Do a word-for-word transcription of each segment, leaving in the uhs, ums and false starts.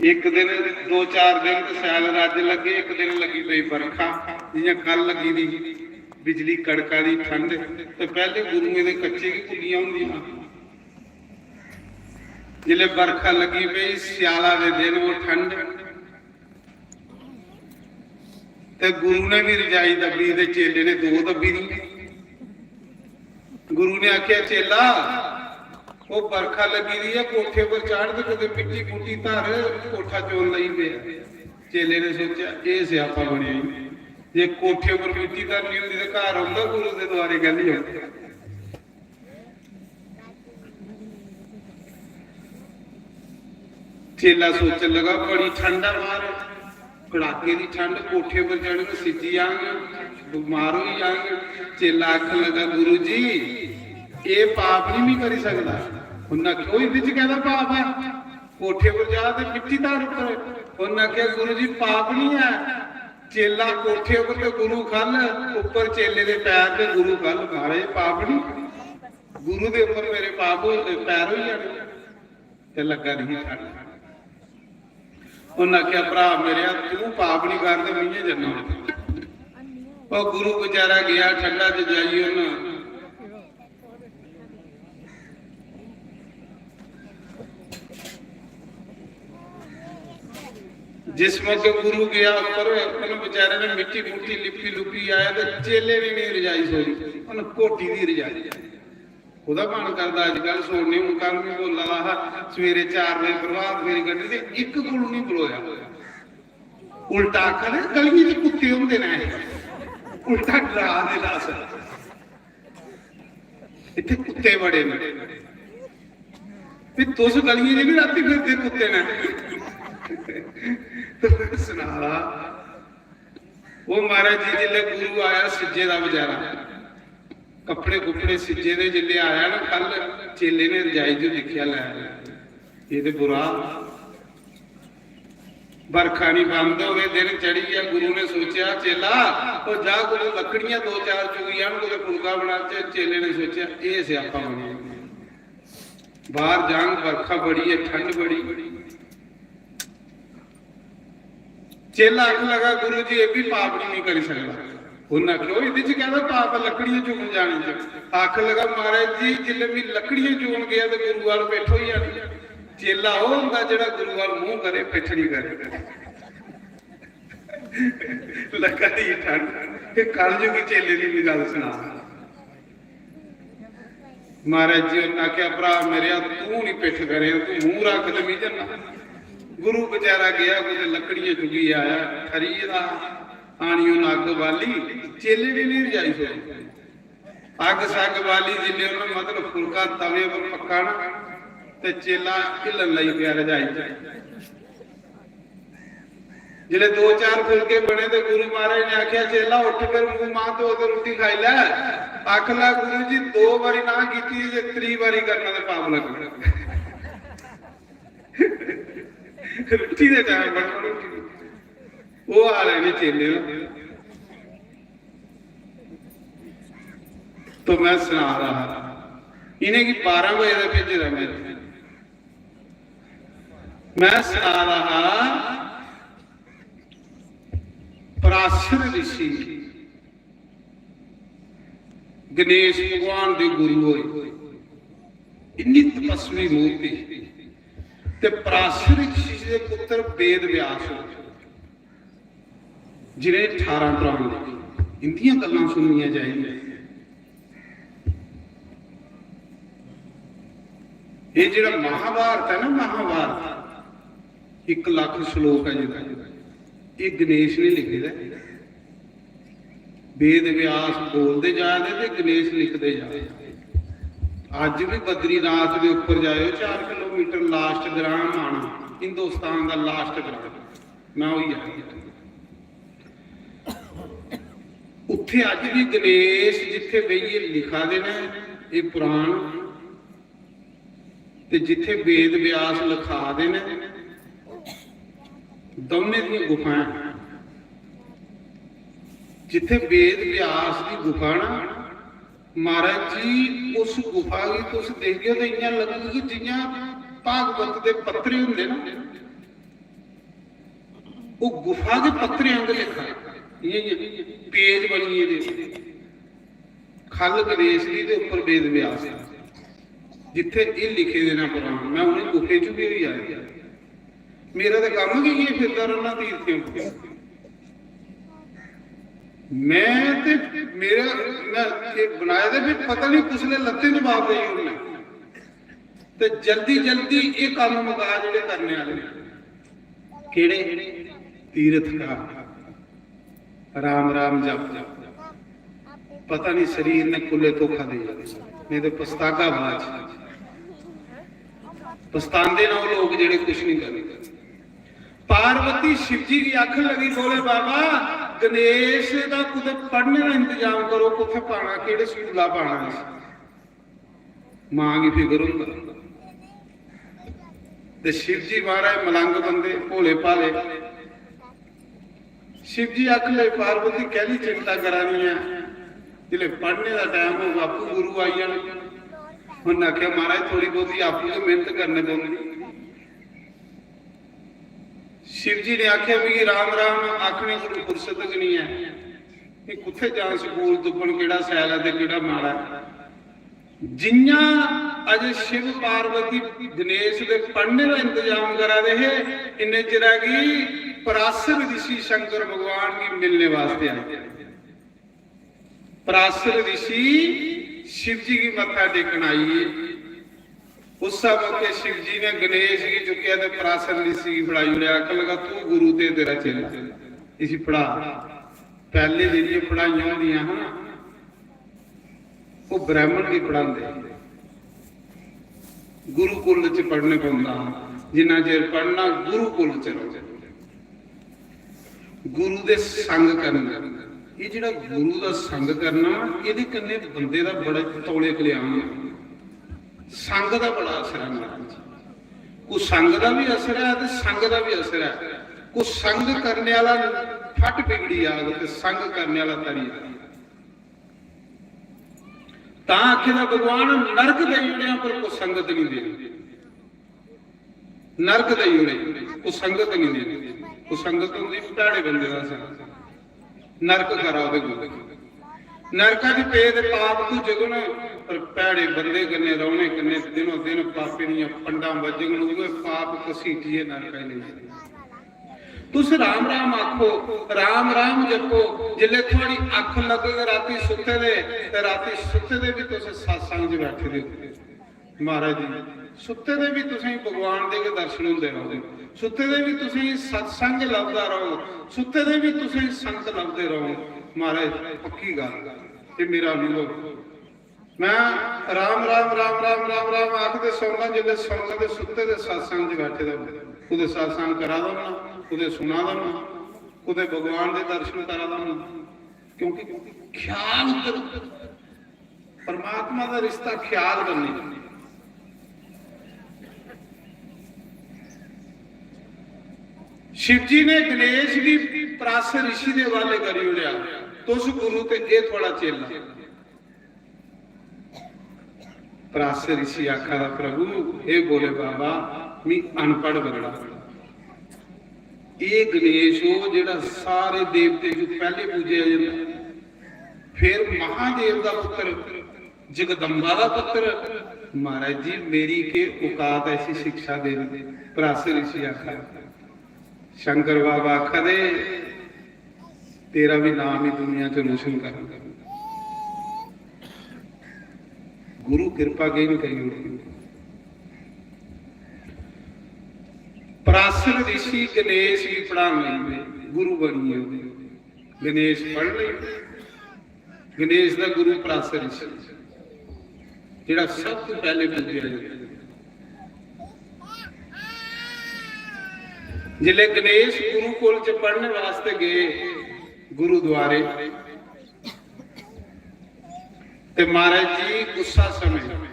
इक दिन, दो चार दिन ते शैल रज्ज लग्गे, इक दिन लग्गी पेई बरखा, जि'यां कल लग्गी दी ही, बिजली कड़का दी, ठंड। ते पैह्ले गुरुएं दे कच्चे गै कुल्लियां होंदियां। जिसलै बरखा लग्गी पेई, स्याला दे दिन, ओह् ठंड, ते गुरु ने भी रजाई दब्बी ते चेले ने दो दब्बी दी। गुरु ने आखेआ, "चेला, ओह् बरखा लग्गी दी ऐ, कोठे पर चढ़ ते कुतै मिट्टी मुट्टी धर, कोठा चोन लगी पेआ।" चेले ने सोचेआ, "एह् स्यापा बनेआ ई, जे कोठे पर मिट्टी धरनी होंदी ते घर औंदा, गुरु दे द्वारे कैल्ली औंदा?" चेला सोचन लगा, "बड़ी ठंड ऐ बाहर, कड़ाके दी ठंड, कोठे पर चढ़न, सिज्जी जांग, बमार होई जांग।" चेला आखन लगा, "गुरु जी, एह् पाप नहीं मैं करी सकदा।" उन्नै आखेआ, "ओह् एह्दे च कैह्दा पाप ऐ? कोठे पर जा ते मिट्टी धर उप्पर।" उन्नै आखेआ, "गुरु जी, पाप नहीं ऐ।" चेला कोठे पर ते गुरु ख'ल्ल, उप्पर चेले दे पैर ते गुरु ख'ल्ल। महाराज, पाप नहीं, गुरु दे उप्पर मेरे पाप होई, पैर होई जाने। ते लग्गा दी ही ठंड। उन्नै आखेआ, "भ्रा मेरेआ, तूं पाप निं कर ते में जन्ना।" ओह् गुरु बेचारा गेआ ठंडा च जाइयै, उन्न जिस मौके गुरु गेआ उप्पर, उन्न बेचारे ने मिट्टी मुट्टी लिपी लुपी आया ते चेले ने नहीं रजाई छोड़ी, उन्न घोटी दी रजाई। ओह्दा मन करदा अजकल सोने, हून कल में बोला दा हा, सवेरे चार बजे प्रभात फेरी कड्ढी ते इक कोलू नहीं बलोया। उल्टा आखा दे, "गलियें च कुत्ते होंदे न, उल्टा डरा दे दस, इत्थे कुत्ते बड़े न।" भी तुस गलियें च नहीं राती फिरदे कुत्ते न? तो मैं सना दा, ओह् महाराज जी, जिसलै गुरु आया सिज्जे दा बेचारा, कपड़े कुपड़े सिज्जे दे, जिसलै आया ना, कल चेले ने रजाई जो दिक्खेआ, लै, एह् ते बुरा। बरखा निं बंद होवे, दिन चढ़ी गेआ। गुरु ने सोचेआ, "चेला, ओह् जा, कुतै लकड़ियां दो चार चुगी आन, कुतै फुलका बनाचै।" चेले ने सोचेआ, "एह् स्यापा बनी गेआ। बाहर जांग, बरखा बड़ी ऐ, ठंड बड़ी।" चेला आखन लगा, "गुरु जी, एह् भी पाप निं मैं करी सकदा।" उन्नै आखेआ, "ओह् एह्दे च कैह्दा पाप ऐ, लकड़ियां चुगन जाने च?" आखन लगा, "महाराज जी, जिसलै मैं लकड़ियां चुगन गेआ ते गुरु वाल पिट्ठ होई जानी।" चेला ओह् होंदा जेह्ड़ा गुरु वाल मूंह करे, पिट्ठ निं करे। लग्गा दी ठंड। ते कलयुगी चेले दी भी गल्ल सना। महाराज जी होरें आखेआ, "भ्रा मेरेआ, तूं निं पिट्ठ करेआं, तूं मूंह रक्ख ते में जन्ना।" गुरु बेचारा गेआ, कुतै लकड़ियां चुगियै आया, ठरी गेदा हा। आनी उन्न अग्ग बाली, चेले बी निं रजाई सके। अग्ग सग्ग बाली जिल्लै उन्न, मतलब, फुलका तवे पर पक्का ना, ते चेला हिल्लन लगी पेआ रजाई च। जिसलै दो चार फुलके बने ते गुरु महाराज ने आखेआ, "चेला उठ, फिर मूंह मां धो ते रुट्टी खाई लै।" आखन लगा, "गुरु जी, दो बारी ना कीती, जे त्री बारी करना ते पाप लगना।" रुट्टी दे टाइम बड़ा, ओह् हाल है नहीं चेले दा। तो मैं सना रहा हा, इ'नेंगी बारां बजे दा भेजे दा मैं। मैं सना रहा हा, पराशर ऋषि गणेश भगवान दे गुरु होए, इन्नी तपस्वी मूर्ति। ते पराशर ऋषि दे पुत्र वेद व्यास होए, जिन्हें ठारां प्राण दित्ते। इंदियां गल्लां सुननियां चाहिदियां। एह् जेह्ड़ा महाभारत ऐ ना, महाभारत इक लक्ख श्लोक ऐ जेह्दा, एह् गणेश ने लिखे दा ऐ। वेद व्यास बोलदे जा दे ते गणेश लिखदे जा दे। अज्ज भी बद्रीनाथ दे उप्पर जाओ, चार किलोमीटर last ग्राम आना, हिंदुस्तान दा last ग्राम। मैं होई आया। उत्थे अज्ज भी गणेश जित्थे बेहियै लिखा दे न एह् पुराण, ते जित्थे वेद व्यास लिखा दे न, दौनें दियां गुफां न। जित्थे वेद व्यास दी गुफा ना, महाराज जी, उस गुफा गी तुस दिखगे ते इ'यां लग्गग जि'यां भागवत दे पत्तरे होंदे ना, ओह् गुफा दे पत्तरें आंगर लेखा, इ'यां, इ'यां पेज बनी गेदे, ख'ल्ल गणेश दी ते उप्पर वेद व्यास दी। जित्थै एह् लिखे दे न पुराण, में उ'नें गुफे च बी होई आया। मेरा ते कम्म गै इ'यै, फिरदा रौह्ना तीर्थें उप्पर। में ते मेरा, में एह् बनाए दे, फिर पता निं कुसलै लत्तें जवाब देई ओड़ना। ते जल्दी जल्दी एह् कम्म मका जेह्ड़े करने आह्ले। केह्ड़े? तीरथ का राम राम जप। पता नहीं शरीर ने कुल्ले धोखा दे, नहीं तो पछतागा बाद च। पछतांदे ना वो लोग जेह्ड़े कुछ नहीं करदे। पार्वती शिव जी गी आखन लगी, "भोले बाबा, गणेश दा कुतै पढ़ने दा इंतजाम करो, कुत्थै पाना, केह्ड़े स्कूला पाना इस?" मां गी फिकर होंदा। ते शिव जी महाराज मलंग बंदे, भोले भाले। शिव जी आखन लगे, "पार्वती, कैह्ली चिंता करा दी ऐ? जिसलै पढ़ने दा टैम होग, आपूं गुरु आई जाना।" उन्नै आखेआ, "महाराज, थोड़ी बहुती आपूं गै मेह्नत करने पौंदी।" शिव जी ने आखेआ, "मिगी राम राम आखने कोला फुर्सत गै निं ऐ। में कुत्थै जां स्कूल तुप्पन, केह्ड़ा शैल ऐ ते केह्ड़ा माड़ा ऐ?" जि'यां अजें शिव पार्वती गणेश दे पढ़ने दा इंतजाम करा दे हे, इन्ने चिरा गी पराशर ऋषि शंकर भगवान गी मिलने वास्ते आए। पराशर ऋषि शिव जी गी मत्था टेकन आई गे। उस्सै मौके शिव जी ने गणेश गी चुक्केआ ते पराशर ऋषि गी फड़ाई ओड़ेआ। आखन लगा, "तू गुरु ते तेरा चेला, इसी पढ़ा।" पैह्ले जेह्ड़ियां पढ़ाइयां होंदियां हां ना, ओह् ब्राह्मण गी पढ़ांदे हे। गुरुकुल च पढ़ने पौंदा हा, जिन्ना चिर पढ़ना गुरुकुल च र'वो। गुरु दे संग करना, एह् जेह्ड़ा गुरु दा संग करना, एह्दे कन्नै बंदे दा बड़ा तौले कल्याण होंदा। संग दा बड़ा असर ऐ महाराज जी। कुसंग दा बी असर ऐ ते संग दा बी असर ऐ। कुसंग करने आह्ला फट बिगड़ी जाग ते संग करने आह्ला तरी जाग। तां आखे दा भगवान नरक देई ओड़ेआ पर कुसंगत नहीं देनी। नरक देई ओड़े, कुसंगत नहीं देनी। कुसंगत होंदी भैड़े बंदे दा संग। नरक खरा ओह्दे कोल। नरका च पे दे पाप तू जगन, पर भैड़े बंदे कन्नै रौह्ने कन्नै दिनों दिन पापें दियां पंडां बजगन, उ'ऐ पाप घसीटियै नरका च लेई जंदे। तुस राम राम आखो, राम राम जपो, जिसलै थुआड़ी अक्ख लग्गग रातीं सुत्ते दे, ते रातीं सुत्ते दे बी तुस सत्संग च बैठे दे हो। महाराज जी, सुत्ते दे बी तुसेंगी भगवान दे गै दर्शन होंदे रौह्ने, सुत्ते दे बी तुसेंगी सत्संग लभदा रौह्ग, सुत्ते दे बी तुसेंगी संत लभदे रौह्ग। महाराज, पक्की गल्ल, एह् मेरा अनुभव। मैं राम, राम, राम, राम, राम, राम आखदे सौंदा, जिसलै सौंदा ते सुत्ते दे सत्संग च बैठे दा होंदा। कुतै सत्संग करा दा होना, कुतै सुना दा होना, कुतै भगवान दे दर्शन करा दा होना। क्योंकि ख्याल उद्धर, परमात्मा दा रिश्ता ख्याल कन्नै। शिव जी ने गणेश गी पराशर ऋषि दे हवाले करी ओड़ेआ, "तुस गुरु ते एह् थुआड़ा चेला।" पराशर ऋषि आखा दा, "प्रभु, हे भोले बाबा, मी अनपढ़ बंदा।" एह् गणेश ओह् जेह्ड़ा सारे देवतें च पैह्ले पूजेआ जंदा, फिर महादेव दा पुत्र, जगदम्बा दा पुत्र। महाराज जी, मेरी केह् औकात ऐ इसी शिक्षा देने दी? पराशर ऋषि आखा दा। शंकर बाबा आखा दे, "तेरा भी नाम ही दुनिया च रोशन कर।" गुरु किरपा केह् नहीं करी ओड़दी। पराशर ऋषि गणेश गी पढ़ान लगी पे, गुरु बनियै। गणेश पढ़ लेई, गणेश दा गुरु पराशर ऋषि, जेह्ड़ा सब तो पैह्ले पूजेआ जंदा। जिसलै गणेश गुरुकुल च पढ़ने वास्ते गए गुरुद्वारे, ते महाराज जी उस्सा समें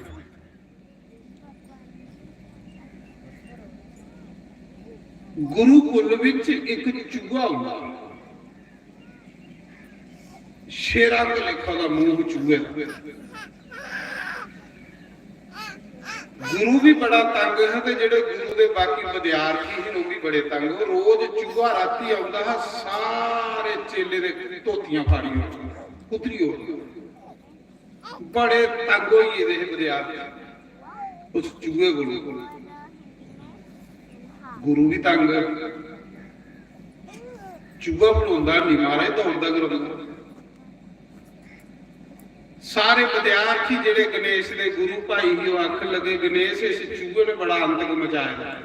गुरुकुल विच इक चूहा होंदा, शेरा दे लेखा दा मूंह चूहे दा। गुरु भी बड़ा तंग है ते जेह्ड़े गुरु दे बाकी विद्यार्थी हे, ओह् भी बड़े तंग। ओह् रोज चूहा राती औंदा हा, सारे चेले दे धोतियां फाड़ी ओड़दा, कुतरी ओड़दा। बड़े तंग होई गेदे हे विद्यार्थी उस चूहे कोल। गुरु भी तंग, चूहा भलोंदा नहीं महाराज, दौड़दा गै रौंह्दा। सारे विद्यार्थी जेह्ड़े गणेश दे गुरु भाई ही, ओह् आखन लगे, "गणेश, इस चूहे ने बड़ा अंत मचाए दा है।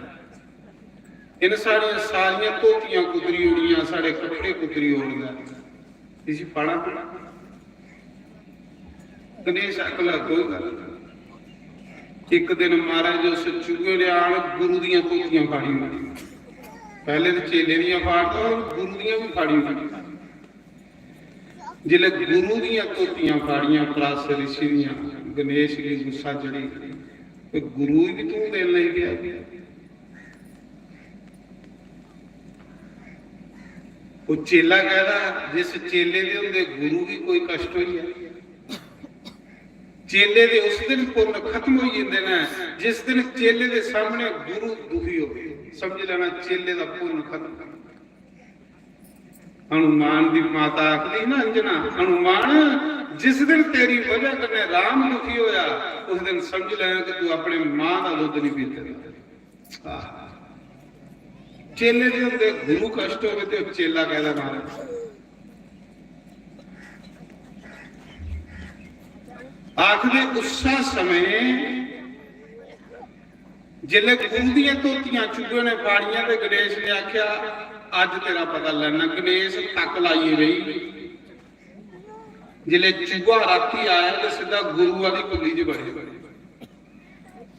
इन्हें साढ़ियां सारियां धोतियां कुतरी ओड़ियां, साढ़े कपड़े कुतरी ओड़दा, इसी फड़ा पड़ा।" गणेश आखन लगा, "कोई गल्ल नहीं।" एक दिन महाराज उस चूहे ने आन गुरु दियां धोतियां फाड़ी ओड़ियां। पहले तो चेले दियां फाड़दा, हून गुरु दियां भी फाड़ी ओड़ियां। जिसलै गुरु दियां धोतियां फाड़ियां पराशर ऋषि दियां, गणेश गी गुस्सा चढ़ी, ते गुरु गी तूं देन लगी पेआ। ओह् चेला कहदा, जिस चेले दे होंदे गुरु गी कोई कष्ट होई जा, चेले दे उस दिन पुन्न खत्म होई जंदे न, जिस दिन चेले दे सामने गुरु दुखी होवे, समझ लेना चेले दा पुन्न खत्म। हनुमान दी माता आखदी ना, "अंजना, हनुमान, जिस दिन तेरी वजह कन्नै राम दुखी होया, उस दिन समझ लैना कि तू अपने मां दा दुद्ध नहीं पीते।" आह। चेले दे होंदे गुरु कष्ट होवे ते चेला कहदा, "महाराज।" आखदे उस्सै समें जिसलै गुरु दियां धोतियां चूहे ने फाड़ियां ते गणेश ने आखेआ, "अज्ज तेरा पता लैना।" गणेश तक लाइयै बेही। जिसलै चूहा राती आया ते सिद्धा गुरु आह्ली कुल्ली च बड़ेआ।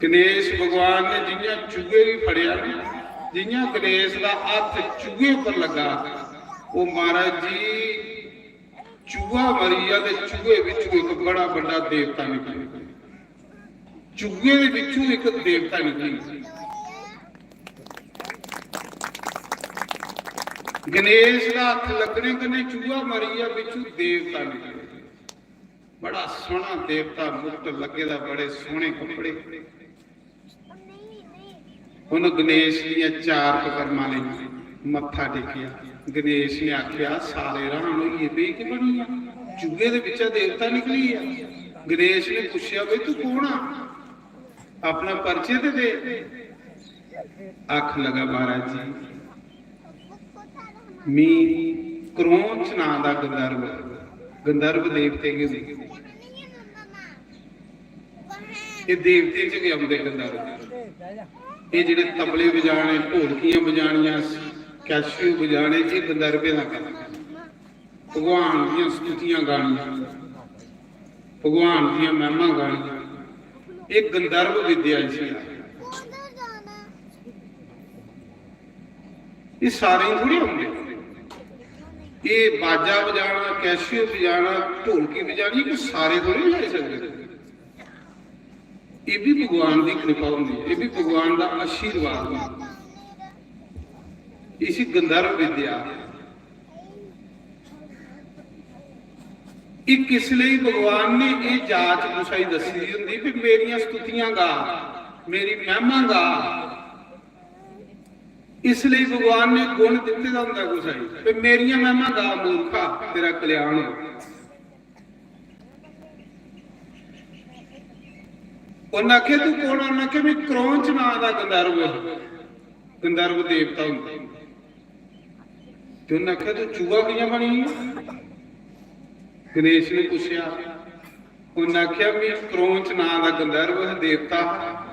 गणेश भगवान ने जि'यां चूहे गी फड़ेआ ना, जि'यां गणेश दा हत्थ चूहे पर लग्गा, ओह् महाराज जी चूहा मरी गेआ ते चूहे बिच्चों इक बड़ा बड्डा देवता निकली। चूहे दे बिच्चों इक देवता निकली। गणेश दा हत्थ लगने कन्नै चूहा मरी गेआ, बिच्चों देवता निकले। बड़ा सोहना देवता, मुकुट लग्गे दा, बड़े सोहने कपड़े। उन गणेश दियां चार पकरमां लेइयां, मत्था टेकेआ। गणेश ने आखेआ, "सारे हैरान होई गे, "एह् केह् बनी गेआ? चूहे दे बिच्चा देवता निकली गेआ।" गणेश ने पुच्छेआ, "बई, तू कौन आ? अपना परिचय ते दे।" आखन लगा, "महाराज जी, मी क्रौंच नांऽ दा गंधर्व, गंधर्व देवते गी होंदे, एह् देवते च गै औंदे गंधर्व। एह् जेह्ड़े तबले बजाने, ढोलकियां बजानियां, कैशियो बजाने, एह् गंधर्वें दा कम्म। भगवान दियां स्तुतियां गानियां, भगवान दियां महिमा गानियां, एह् गंधर्व विद्या इसी आखदे।" एह् सारें गी थोड़ी औंदे। एह् बाजा बजाना, कैशियो बजाना, ढोलकी बजानी, एह् सारे थोड़ी बजाई सकदे। एह् बी भगवान दी कृपा होंदी ऐ, एह् बी भगवान दा आशीर्वाद होंदा। इसी गंधर्व विद्या। इक इसलेई भगवान ने एह् जाच कुसै गी दस्सी दी होंदी भी मेरियां स्तुतियां गा, मेरी महिमा गा। इसलेई भगवान ने गुण दित्ते दा होंदा कुसै गी, "ते मेरियां महिमा गा मूर्खा, तेरा कल्याण हो।" उन्नै आखेआ, "तू कौन?" उन्नै आखेआ, "मैं क्रौंच नांऽ दा गंधर्व, गंधर्व देवता होंदा।" ते उन्नै आखेआ, "तू चूहा कि'यां बनी गेआ?" गणेश ने पुच्छेआ। उन्नै आखेआ, "मैं क्रौंच नांऽ दा गंधर्व हा, देवता हा।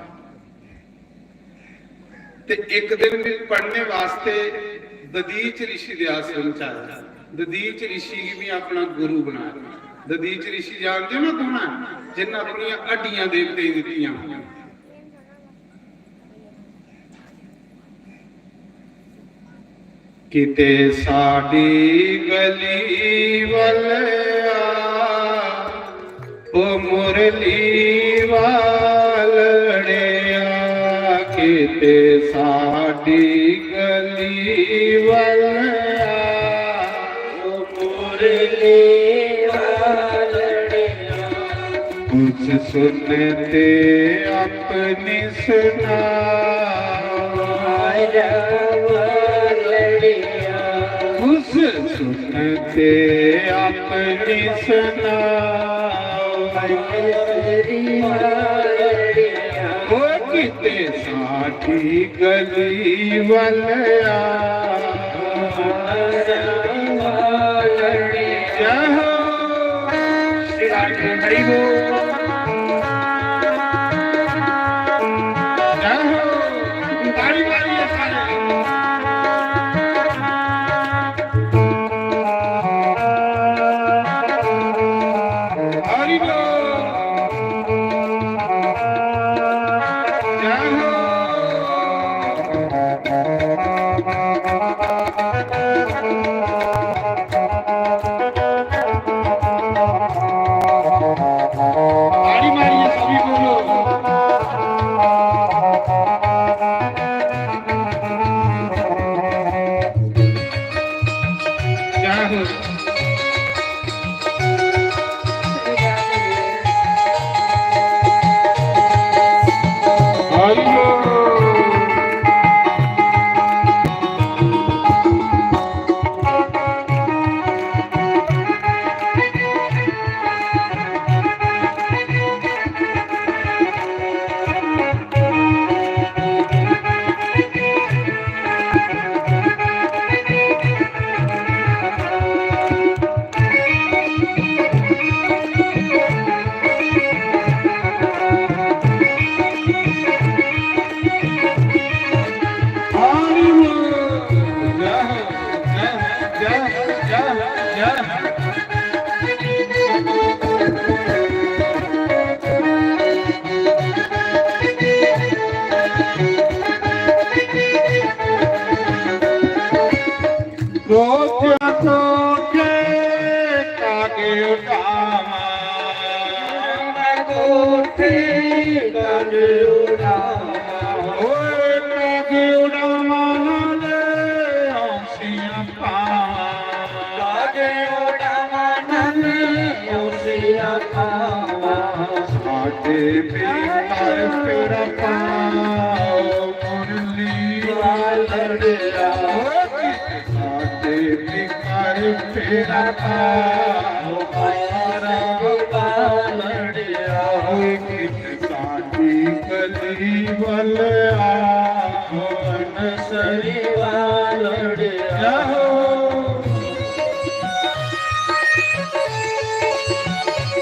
ते इक दिन मैं पढ़ने वास्ते दधीच ऋषि दे आश्रम च आया। दधीच ऋषि गी मैं अपना गुरु बनाया।" दधीच ऋषि जानदे हो ना कौन है? जिन्नै अपनियां हड्डियां देवतें गी दित्तियां। किते साडी गली वाले आ, ओ मुरली वालड़े आ, किते साडी गली वाले आ, ओ मुरली वालड़े आ। कुछ सुनते अपनी सुना, उस सुनते अपनी सुनाओ। ओ किते साडी गली वाले आ। जय हो। हरि बोल। जय हो। ताड़ी मारिए सारे। हरि बोल। जय हो। ताड़ी मारिए सभी बोलो। जय हो। हरि बोल। सोचा सोचे कागे उठावा, कोठे कागे उठावा, ओए कागे उठावा नाले औंसियां पावा, कागे उठावा नाले औंसियां पावा, साडे भी कर फेरा पाओ। वालड़िया। ओ कित साडे भी कर फेरा पाओ। माया रंग वालड़िया। ओ कित साडी गली वाल आओ। अनसरी वालड़िया। जाहो।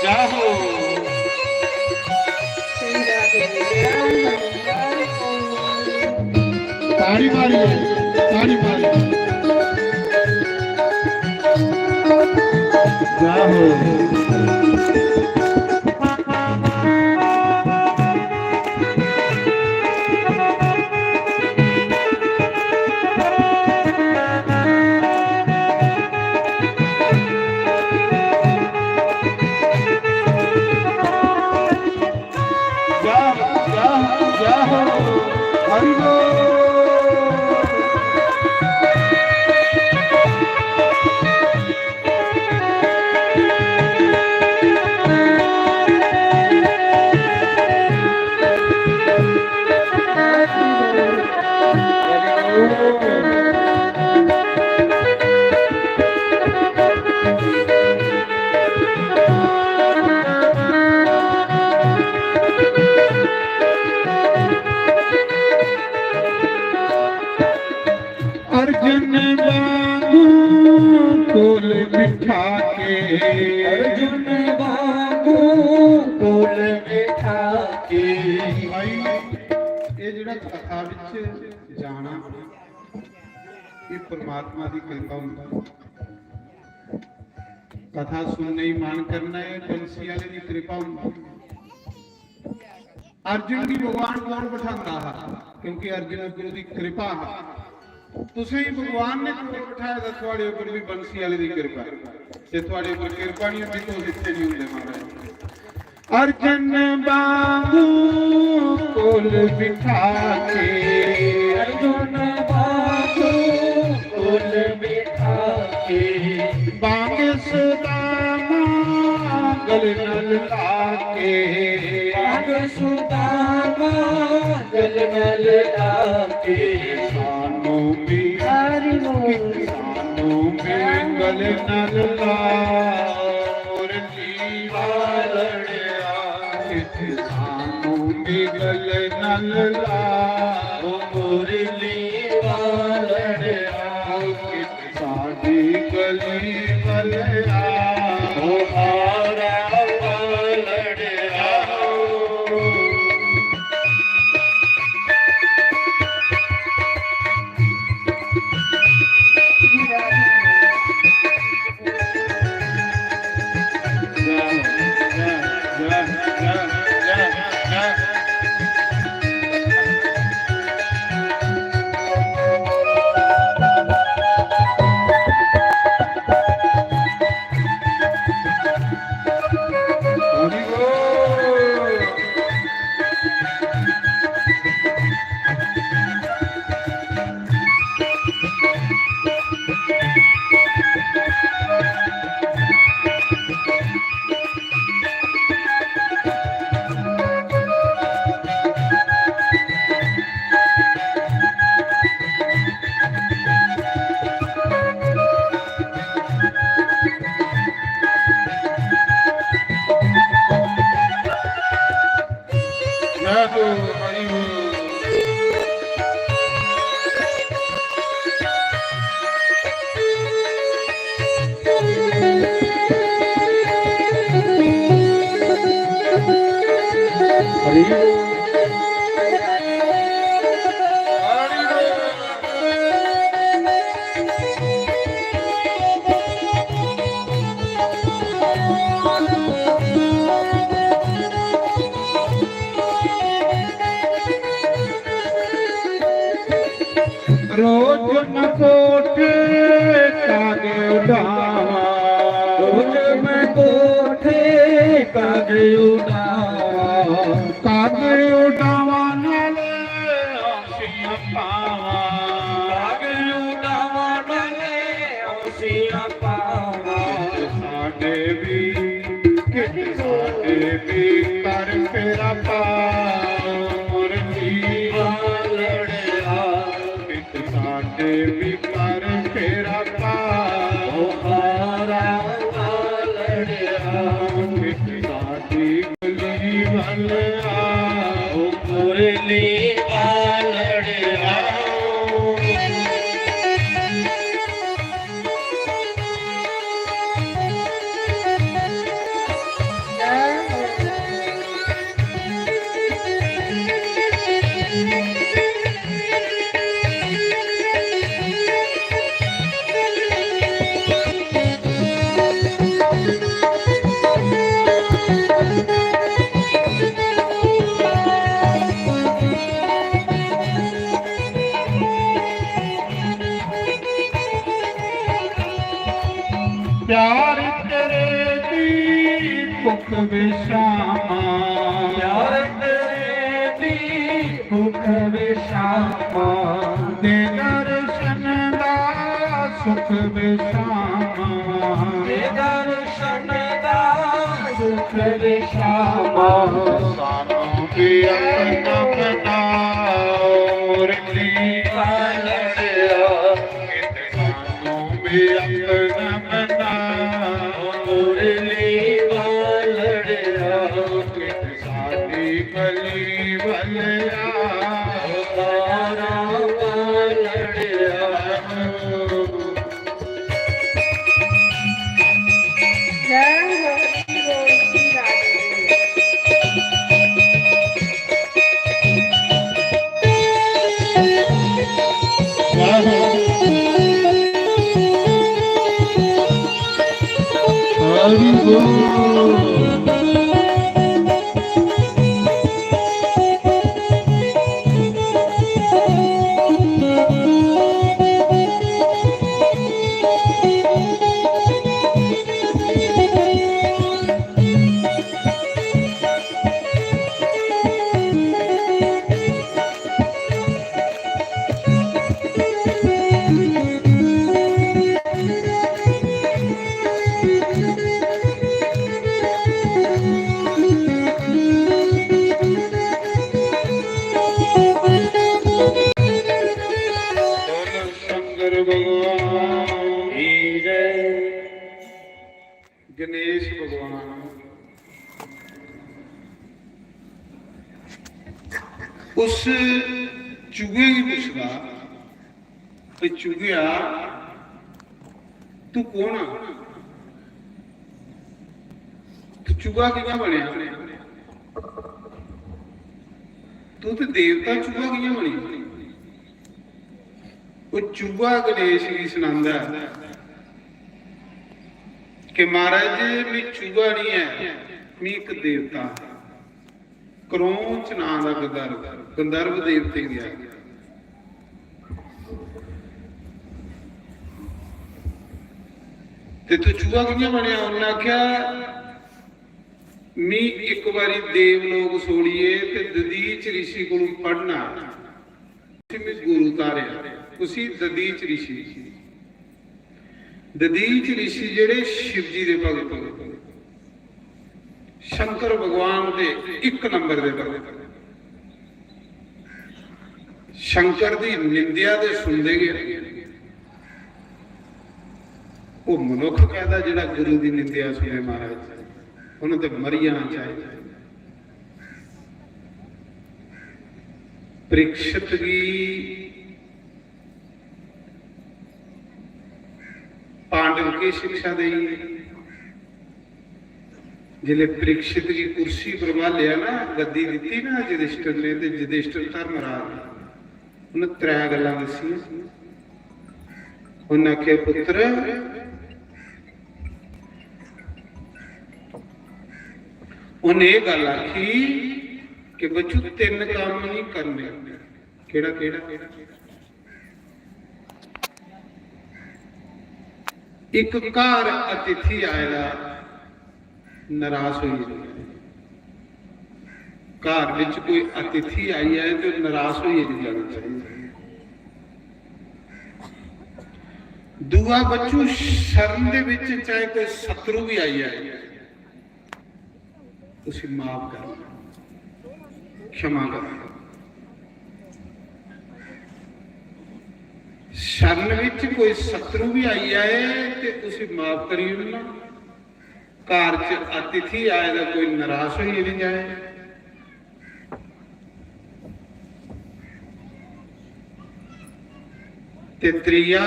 जाहो। ताड़ी मारिए, ताड़ी मारिए। जाहो। जय, जय, जय हो। हरि बोल। अर्जुन वांगू कोल बिठा के, अर्जुन वांगू कोल बिठा के। भाई, ये जेड़ा कथा विच जाना, ये परमात्मा दी कृपा हुंदी। कथा सुनने ही मन करना है, बंसी वाले दी कृपा हुंदी। अर्जुन गी भगवान कौन बिठांदा हा? क्योंकि अर्जुन उप्पर ओहदी कृपा हा। तुसें ही भगवान ने कोल बिठाए दा, थुआड़े उप्पर भी बंसी वाले दी कृपा। जे थुआड़े उप्पर कृपा नहीं होंदी, तुस इत्थे नहीं होंदे महाराज। अर्जुन बांगू कोल बिठा के, अर्जुन बांगू कोल बिठा के, बांग सुदामा गल नल लाके, बांग सुदामा गल नल लाके, नल लाओ मुरली वालड़िया, कित सानू भी गल नल लाओ मुरली वालड़िया, कित साडी गली वल आओ हारा वालड़िया। जय हो, हरि बोल। हरि बोल। रोज न कोठे कागे उड़ावा, रोज मैं कोठे कागे उड़ावा, कागे उड़ावा नाले आसियां पावा, कागे उड़ावा नाले आसियां पावा। साडे भी, कित साडे भी कर फेरा पा, मुरली वालड़िया, कित साडे भी कर फेरा पा, ओ हारा वालड़िया, कित साडी गली वल आओ, मुरली वालड़िया। प्यार तेरे दी भुख विश्रामा, प्यार तेरे दी भुख विश्रामा, दे दर्शन दा सुख विश्रामा, दे दर्शन दा सुख विश्रामा। सानू भी अपना बनाओ मुरली वालड़िया, कित सानू भी अपना बनाओ मुरली वालड़िया, कित साडी गली वल आओ तारा वालड़िया। जय हो श्री राधे। हरि बोल। उस चूहे गी पुछदा, "ते चूहेआ, तू कौन आ? तू चूहा कि'यां बनेआ? तू ते देवता, चूहा कि'यां बनी?" ओह् चूहा गणेश गी सनांदा ऐ कि, "महाराज, में चूहा निं ऐ, में इक देवता, क्रौंच नांऽ दा गंधर्व, गंधर्व देवतें गी आखदे। ते तू चूहा कि'यां बनेआ?" उन्नै आखेआ, "मी इक बारी देवलोक छोड़ियै ते दधीच रिशी कोलू पढ़ना, उसी मी गुरु धारेआ।" उसी दधीच रिशी, दधीच रिशी जेह्ड़े शिव जी दे भगत, शंकर भगवान दे इक नंबर दे भगत, शंकर दी निंदेआ ते सुनदे गै। ओह् मनुक्ख कैदा जेह्ड़ा गुरु दी निंदेआ सुने महाराज, उन्हें ते मरी जाना चाहिए। परीक्षित गी पांडव की शिक्षा देई? जिसले परीक्षित गी कुर्सी पर ब्हालेआ ना, गद्दी दित्ती ना युधिष्ठिर ने, ते युधिष्ठिर धर्मराज ने, उन्हें त्रै गल्लां दस्सियां। उन्हें आखेआ, "पुत्र," उन्हें एह् गल्ल आखी कि, "बच्चू, तिन्न कम्म नहीं करने।" केह्ड़ा, केह्ड़ा? इक घर अतिथि आए दा, नराश होई जाना। घर बिच कोई अतिथि आई जाए ते नराश होइयै निं जाना चाहिए। दूआ, बच्चू, शरण दे बिच चाहे कोई शत्रु भी आई जाए, उसी माफ कर, क्षमा कर। शरण विच कोई शत्रु भी आई जाए ते उसी माफ करी ओड़ना। घर च अतिथि आए दा कोई निराश होइयै नहीं जाए। ते त्रीया,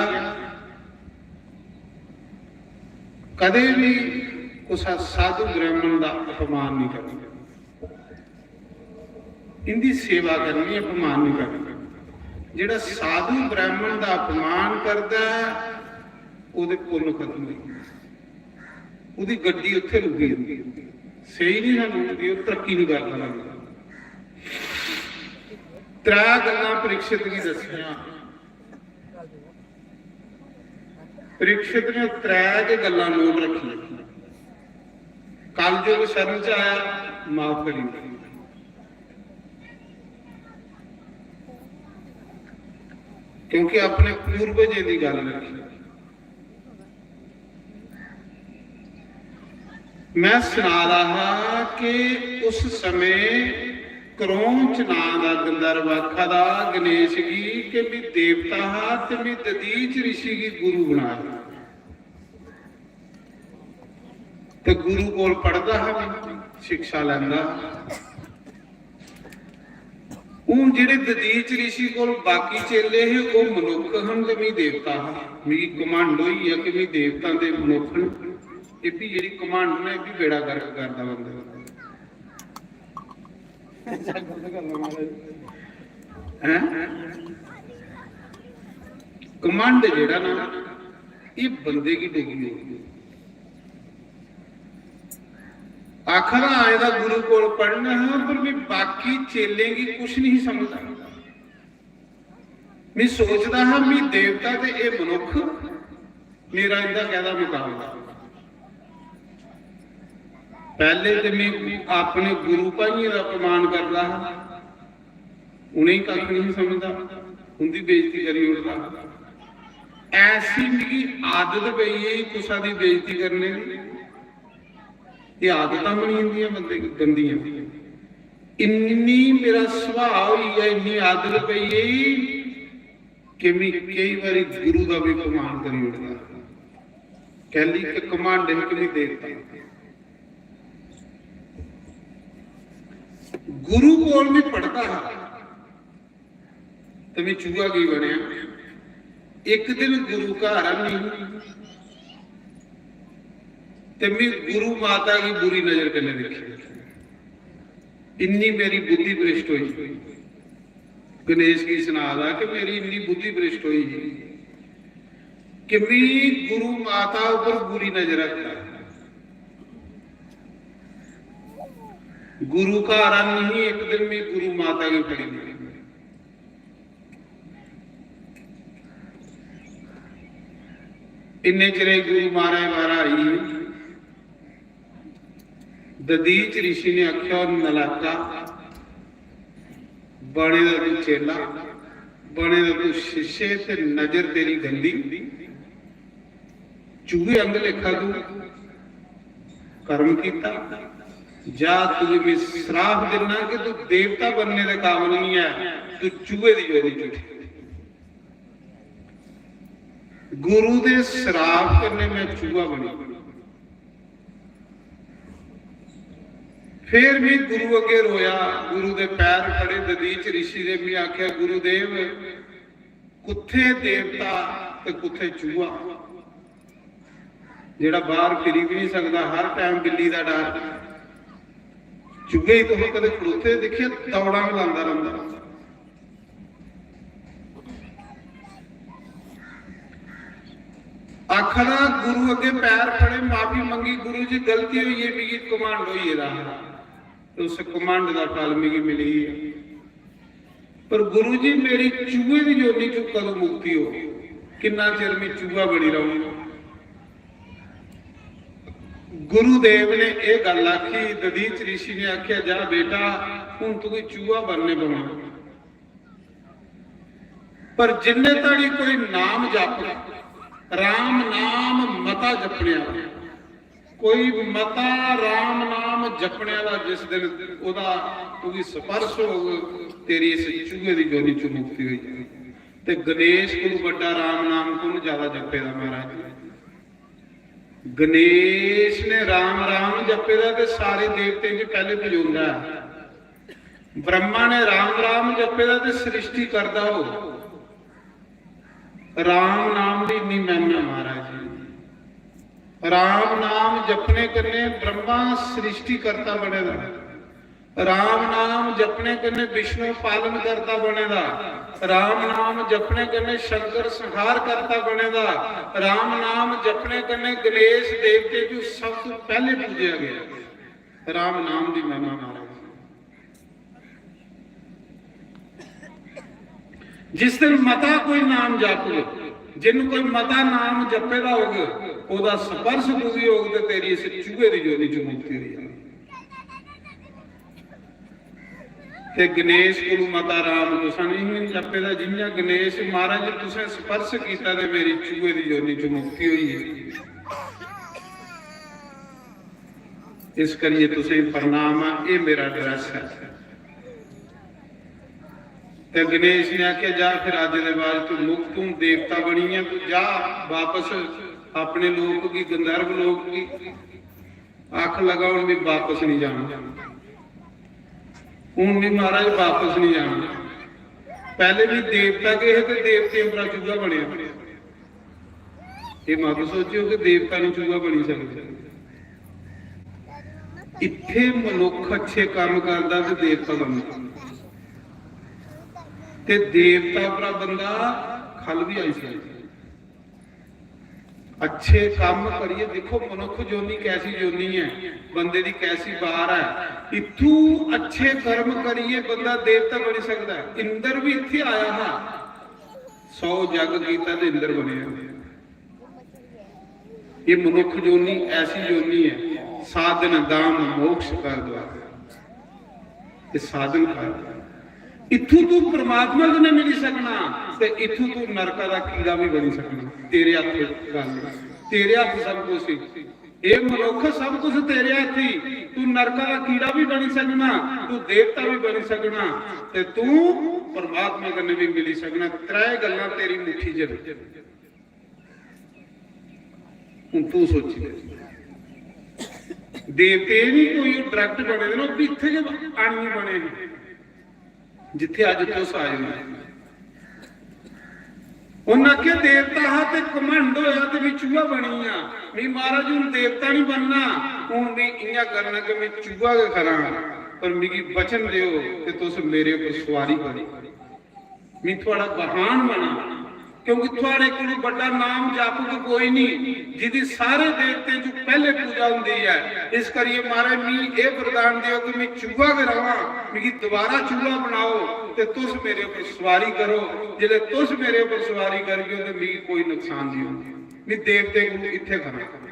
कदें भी कुसा साधु ब्राह्मण दा अपमान नहीं करना। इंदी सेवा करनी, अपमान नहीं करना। जेड़ा साधु ब्राह्मण दा अपमान करदा है, ओहदे पुन्न खत्म होई जंदे। ओहदी गड्डी उत्थे रुकी जंदी है। स्हेई नहीं ना मिलदी, ओह तरक्की नहीं करदा लगदा। त्रै गल्लां परीक्षित गी दस्सियां। परीक्षित ने त्रै गै गल्लां नोट रक्खियां। कलयुग शरण च आया, माफ करी दित्ती। क्योंकि अपने पूर्वजें दी गल्ल रक्खी। मैं सना रहा हा कि उस समय क्रौंच नां दा गंधर्व आखा दा गणेश गी कि मैं देवता हा ते मैं दधीच ऋषि गी गुरु बनाया। ते गुरु कोल पढ़दा हा, शिक्षा लैंदा हा। हून जेह्ड़े दधीच ऋषि कोल बाकी चेले हे, ओह् मनुक्ख हन ते मी देवता हा। मिगी घमंड होई गेआ कि मी देवता ते मनुक्ख न। एह् भी जेह्ड़ी घमंड ना, एह् भी बेड़ा गर्क करदा बंदे दा। हैं? घमंड जेह्ड़ा ना, एह् बंदे गी डुबी ओड़दा। आखा दा आए दा गुरु कोल पढ़ना हा, पर मैं बाकी चेलें गी कुछ नहीं समझदा। मैं सोचदा हा, मैं देवता ते एह् मनुक्ख, मेरा इंदा कैह्दा मकाबला? पैह्ले ते मैं अपने गुरु भाइयें दा अपमान करदा हा, उ'नेंगी कक्ख नहीं समझदा, उंदी बेइज्जती करी ओड़दा। ऐसी मिगी आदत पेई गेई कुसा दी बेइज्जती करने दी। एह् आदतां बनी जंदियां बंदे गी गंदियां। इन्नी मेरा सुभाऽ होई गेआ, इन्नी आदत पेई गेई कि मैं केई बारी गुरु दा भी अपमान करी ओड़दा। कैली कि घमंड ही कि मैं देवता। गुरु कोल मैं पढ़दा हा, ते में चूहा की बनेआ? इक दिन गुरु घर आनी ते में गुरु माता की बुरी नजर कन्नै दिक्खी। इन्नी मेरी बुद्धि भ्रष्ट होई। गणेश की सना दा कि मेरी इन्नी बुद्धि भ्रष्ट होई कि में गुरु माता ऊपर बुरी नजर रखता। गुरु घर आनी ही, इक दिन में गुरु माता की फड़ी। इन्ने चिरे गुरु माता बाहर आई। दधीच ऋषि ने आख्या, "नलायका, बने दा तू चेला, बने दा तू शिष्य, ते नजर तेरी गंदी। चूहे अंग लेखा तू कर्म कीता। जा, तुझे मैं श्राप देना कि तू देवता बनने दे काबिल नहीं है, तू चूहे दी जोनी च उठी।" गुरु दे श्राप कन्नै मैं चूहा बनी। फिर भी गुरु अगे रोया, गुरु दे पैर फड़े, दधीच ऋषि दे भी आख्या, "गुरुदेव, कुत्थे देवता ते कुत्थे चूहा?" जेड़ा बाहर फिरी भी नहीं सकता, हर टाइम बिल्ली दा डर। चूहे ही तुस कदे खड़ोते दिक्खे, दौड़ां लांदा रौंदा। आखदा गुरु अगे पैर फड़े, माफी मंगी, "गुरु जी, गलती होई है, मिगी घमंड होई गेदा हा, ते उस घमंड दा फल मिगी मिली गेआ। पर गुरु जी, मेरी चूहे दी जोनी चों कदूं मुक्ति हो? किन्ना चिर में चूहा बनी रहूंगा?" गुरुदेव ने यह गल आखी, दधीच ऋषि ने आख्या, "जा बेटा, हुण तुगी चूहा बनने पौना, पर जिन्ने धड़ी कोई नाम जप, राम नाम मता जपने वाला, कोई मता राम नाम जपने वाला जिस दिन ओदा तुगी स्पर्श होग, तेरी इस चूहे दी जोनी चों मुक्ति होई जाएगी।" ते गणेश कोलू बड्डा राम नाम कुण ज्यादा जपे दा महाराज? गणेश ने राम राम जपे दा ते सारे देवतें च पैहले पजोंदा ऐ। ब्रह्मा ने राम राम जपे दा ते सृष्टि करदा हो। राम नाम दी इन्नी महिमा महाराज जी। राम नाम जपने कन्नै ब्रह्मा सृष्टि करता बने दा। राम नाम जपने कन्नै विष्णु पालन करता बने दा। राम नाम जपने कन्नै शंकर संहार करता बने दा। राम नाम जपने कन्नै गणेश देवते जो सब तो पहले पूजया गया। राम नाम दी महिमा महाराज। जिस दिन मता कोई नाम जपग, जिन कोई मता नाम जपे दा होग, ओदा स्पर्श तुगी होग ते तेरी इस चूहे दी जोनी च मुक्ति होई जानी। ते गणेश कोलू मता राम तुसां नहीं जपे दा, जियां गणेश महाराज तुसें स्पर्श कीता ते मेरी चूहे दी जोनी च मुक्ति होई गेई। इस करिए तुसें प्रणाम आ, ये मेरा ड्रेस है। ते गणेश ने आख्या, "जा फिर अज दे बाद तू मुक्त, तू देवता बनी है, तू जा वापस अपने लोक की, गंधर्व लोक की।" आख लगा, "हुण मैं वापस नहीं जाना, हुण मैं महाराज वापस नहीं जाना।" पहले भी देवता गए थे, देवते उप्परा चूहा बने। ये मत सोचो कि देवता नहीं चूहा बनी सकता। इत्थे मनुख अच्छे काम करदा ते देवता बनदा, ते देवता उप्परा बंदा खल भी आई सकदा। अच्छे काम करिए, देखो मनुख जोनी कैसी जोनी है, बंदे दी कैसी बार है। इत्थू अच्छे कर्म करिए बंदा देवता बनी सकता है। इंद्र भी इत्थे आया हा, सौ जग कीता ते इंद्र बनेआ। ये मनुख जोनी ऐसी जोनी है, साधन धाम मोक्ष का द्वार। ये साधन का, इत्थू तू परमात्मा कन्नै मिली सकना ते इत्थू तू नरका दा कीड़ा भी बनी सकना। तेरे हत्थ गल, तेरे हत्थ सब कुछ ही। ये मनुख सब कुछ तेरे हत्थ ही। तू नरका दा कीड़ा भी बनी सकना, तू देवता भी बनी सकना, ते तू परमात्मा कन्नै भी मिली सकना। त्रै गल्लां तेरी मुट्ठी च न। हूं तू सोची ले, देवते नहीं कोई डायरेक्ट बने दे ना, ओह् भी इत्थै गै आनियै बने हे, जित्थै अज्ज तुस आए हो। उन्नै आखेआ, "देवता हा ते घमंड होया ते में चूहा बनी गेआ। में महाराज हून देवता नहीं बनना, हून में इ'यां करना कि में चूहा गै खरा, पर मिगी वचन देओ कि तुस मेरे उप्पर सुआरी करो, में थुआड़ा वाहन बना, क्योंकि थुआड़े कोलू बड्डा नाम जप कोई नहीं, जिदी सारे देवतें च पैहले पूजा होंदी है। इस करियै महाराज, मी एह वरदान देओ कि में चूहा गै रवां, मिगी दोबारा चूहा बनाओ ते तुस मेरे उप्पर सुआरी करो। जिसलै तुस मेरे उप्पर सुआरी करगे ते मिगी कोई नुकसान नहीं होगा।" मी देवतें कोलू इत्थै खरा,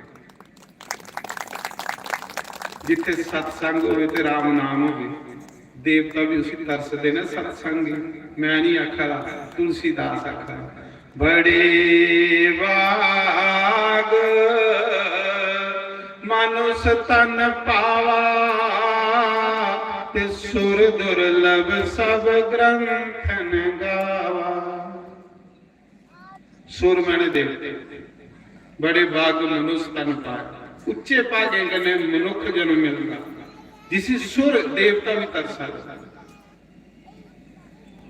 जित्थै सत्संग होवे ते राम नाम होवे। देवता भी उसी तरसदे न सत्संग गी। मैं नहीं आखा दा, तुलसीदास आखा दा। बड़े भाग मानुष तन पावा, ते सुर दुर्लभ सब ग्रंथन गावा। सुर मैंने देवते, बड़े भाग मनुष्य तन पाए। उच्चे भागें कन्नै मनुख जन्म मिलदा, जिसी सुर देवता भी तरसा दे।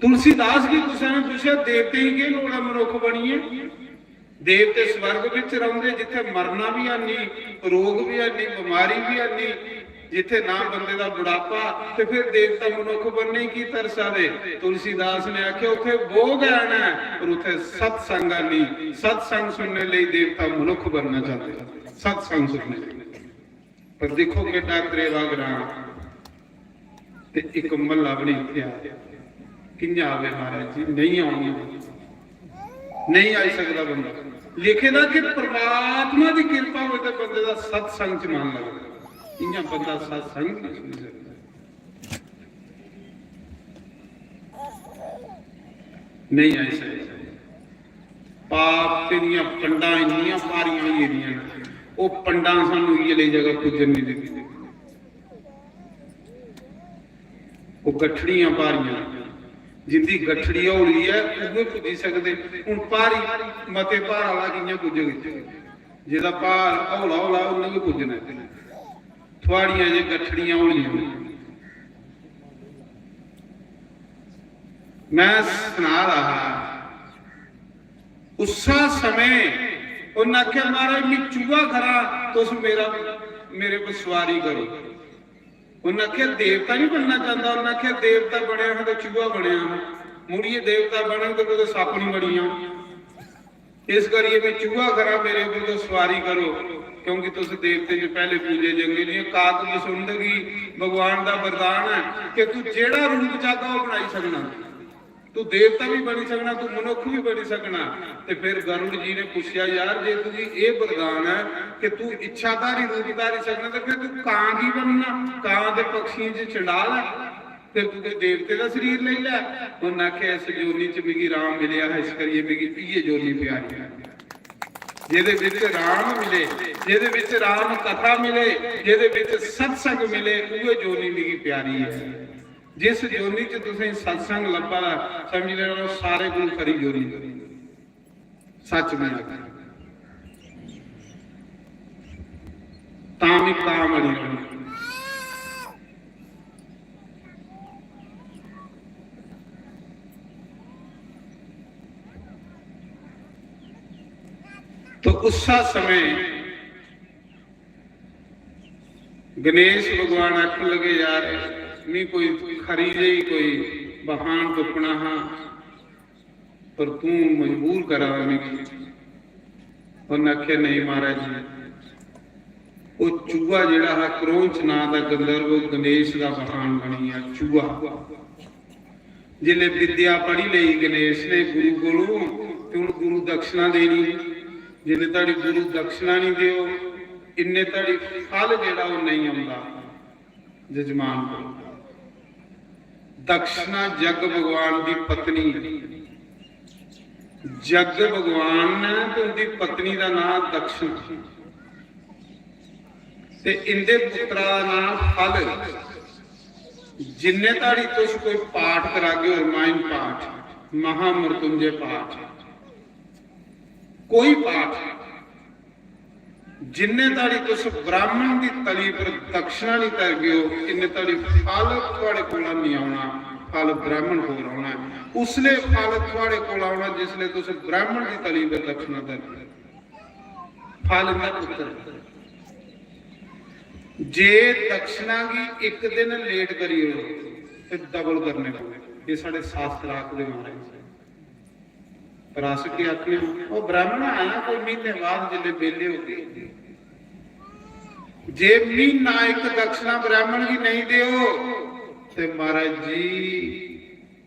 तुलसीदास गी कुसै ने पुछेआ, "देवतें गी केह् लोड़ ऐ मनुख बनियै? देवते स्वर्ग बिच रौंह्दे, जित्थै मरना बी हैनी, रोग बी हैनी, बमारी बी हैनी, जित्थै ना बंदे दा बुढ़ापा, ते फिर देवता मनुख बनने की तरसा दे?" तुलसीदास ने आखेआ, "उत्थै भोग हैन, पर उत्थै सत्संग हैनी। सत्संग सुनने लेई देवता मनुख बनना चाहते, सत्संग सुनने लेई।" पर दिक्खो केड्डा करेवा ग्रां, ते इक महल्ला बी नहीं इत्थै आया। कि'यां आवे महाराज जी? नहीं औना, नहीं आई सकदा बंदा। लिखे दा कि परमात्मा दी किरपा होवे ते बंदे दा सत्संग च मन लगदा। इ'यां बंदा सत्संग नहीं सुनी सकदा, नहीं आई सकदा। पाप दियां पंडां इन्नियां भारियां होई गेदियां न, ओह् पंडां सानू इ'यै लेई जगह पुज्जन नहीं दिंदियां। ओह् गठड़ियां भारियां, जिंदी गठड़ी हौली ऐ, उ'ऐ पुज्जी सकदे। हून भारी, मते भार आह्ला कि'यां पुज्जग इत्थै? जेह्दा भार हौला हौला, उ'न्नै गै पुज्जना ऐ। थुआड़ियां जे गठड़ियां हौलियां न। मैं सना रहा हा, उस्सा समें उन्नै आखेआ, "महाराज, मी चूहा खरा, तुस मेरा, मेरे पर सुआरी करो।" उन्नै आखेआ, "देवता नहीं बनना चाहता।" उन्नै आखेआ, "देवता बनया हा ते चूहा बनया हा, मुड़ियै देवता बनग ते कुतै सप्प नहीं बनी जाओ। इस करियै मैं चूहा खरा, मेरे उप्पर तुस सुआरी करो, क्योंकि तुस देवतें च पैहले पूजे जंगे।" जियां काककुसुंड गी भगवान दा वरदान है कि तू जेड़ा रूप चाहगा, ओह बनाई सकना। तू देवता भी बनी सकना, तू मनुख भी बनी सकना। ते फिर गरुड़ जी ने पूछेआ, "यार, जे तुगी एह वरदान है कि तू इच्छाधारी रूप धारी सकना, ते फिर तू कां की बनना? कां ते पक्षियें च चंडाल है, फिर तू कोई देवते दा शरीर लेई लै।" उन्नै आखेआ, "इस जोनी च मिगी राम मिलेआ हा, इस करियै मिगी इ'यै जोनी प्यारी है।" जेह्दे बिच राम मिले, जेह्दे बिच राम कथा मिले, जेह्दे बिच सत्संग मिले, उ'ऐ जोनी मिगी प्यारी है। जिस जोनी च तुसें सत्संग लब्भा दा, समझी लैना, ओह् सारे कोलू खरी जोनी, सच में आखना। तां भी तां मरी रौह्ना। तो उस्सा समय गणेश भगवान आखन लगे, "यार, मी कोई खरी जेही कोई बहान तुप्पना हा, पर तू मजबूर करा दा मिगी।" उन्नै आखेआ, "नेईं महाराज जी, ओह् चूहा जेह्ड़ा हा, क्रोंच नांऽ दा गंधर्व, ओह् गणेश दा बहान बनी गेआ, चूहा।" जिसलै विद्या पढ़ी लेई गणेश ने गुरु कोलू, ते हुन गुरु दक्षिणा देनी। जिन्ने धड़ी गुरु दक्षिणा नहीं देओ, इन्ने धड़ी फल जेह्ड़ा ओह् नेईं औंदा जजमान कोल। दक्षिणा जग भगवान दी पत्नी, जग भगवान ने ते उंदी पत्नी दा नां दक्षिणा। ते इंदे पुत्तरा दा नां फल। जिन्ने धड़ी तुस कोई पाठ करागे, रामायण पाठ, महामृत्युंजय पाठ, कोई पाठ, जिन्ने धड़ी तुस ब्राह्मण दी तली पर दक्षिणा नहीं करगे ओ, इन्ने धड़ी फल थुआड़े कोला नहीं औना। फल ब्राह्मण कोल औना ऐ। उसले फल थुआड़े कोल औना जिसले तुस ब्राह्मण दी तली पर दक्षिणा धरदे। फल इंदा पुत्तर। जे दक्षिणा गी इक दिन लेट करी ओड़ो ते डबल करने पौने। ये साढ़े शास्त्र आखदे महाराज। पर अस केह् आखने आं? ओह् ब्राह्मण आया कोई म्हीने बाद जिसले बेले हो गए, जे म्हीना इक दक्षिणा ब्राह्मण गी नहीं देओ ते महाराज जी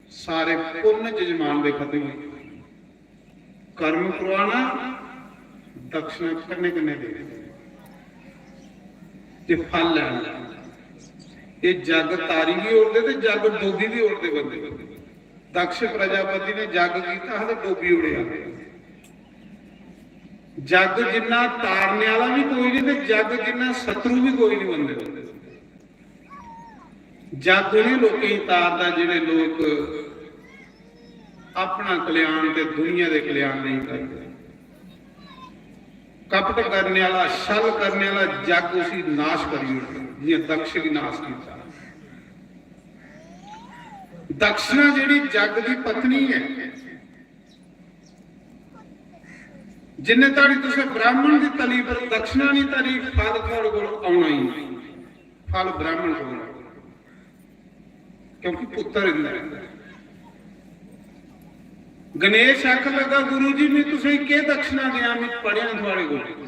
सारे पुण्य जजमान दे खत्म होई। कर्म करवाना, दक्षिणा कन्नै कन्नै देनी, ते फल लैना। ये जग तारी भी ओड़दे ते जग डोबी भी ओड़दे बंदे। दक्ष प्रजापति ने जग कीता हा ते डोबी ओड़ेआ। जग जिन्ना तारने वाला भी कोई नहीं ते जग जिन्ना शत्रु भी कोई नहीं बंदे। जग उ'नें लोकें गी तारदा जेह्ड़े लोक अपना कल्याण ते दुनिया दे कल्याण नहीं करदे। कपट करने वाला, छल करने वाला जग उसी नाश करी ओड़दा, जियां दक्ष गी नाश कीता। दक्षिणा जेह्ड़ी जग दी पत्नी ऐ, जिन्ने धड़ी तुसें ब्राह्मण दी तली पर दक्षिणा नहीं धरी, फल थुआड़े कोल औना ही नहीं। फल ब्राह्मण कोल औना, क्योंकि पुत्तर इंदा ऐ। गणेश आखन लगा, "गुरु जी, मैं तुसें केह् दक्षिणा देआं, मैं पढ़ेआ थुआड़े कोल।"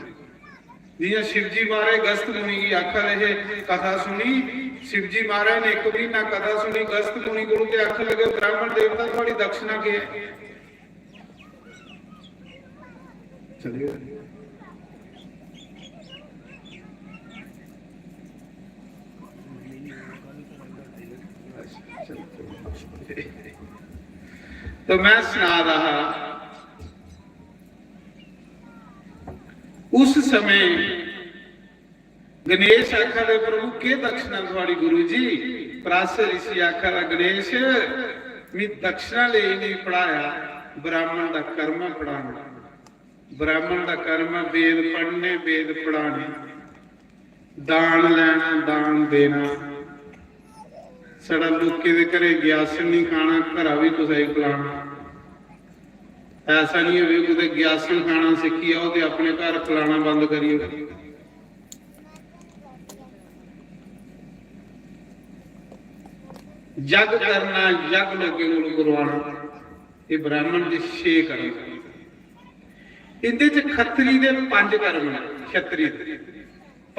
जियां शिवजी महाराज गस्त मुनि गी आखा दे हे, कथा सुनी, शिवजी महाराज ने इक म्हीना कथा सुनी गस्त मुनि कोल ते आखन लगे, "ब्राह्मण देवता, थुआड़ी दक्षिणा केह् ऐ?" चलिए। तो मैं सना रहा, उस समय गणेश आखा दे, "प्रभु, केह् दक्षिणा थुआड़ी गुरु जी?" पराशर ऋषि आखा दा, "गणेश, मी दक्षिणा लेई नहीं पढ़ाया, ब्राह्मण दा कर्म ऐ पढ़ाना। ब्राह्मण दा कर्म ऐ वेद पढ़ने, वेद पढ़ाने, दान लैना, दान देना। साढ़ा लोकें दे घरें ग्यासन नहीं खाना, घरा भी कुसै गी खलाना। ऐसा नहीं होवे कुतै ग्यासन खाना सिक्खी आओ ते अपने घर खलाना बंद करी ओड़ो।" जग करना, जग लोकें कोल करवाना, ये ब्राह्मण दे छे कर्म। इंदे च खत्तरी दे पंज कर्म न। खत्तरी दे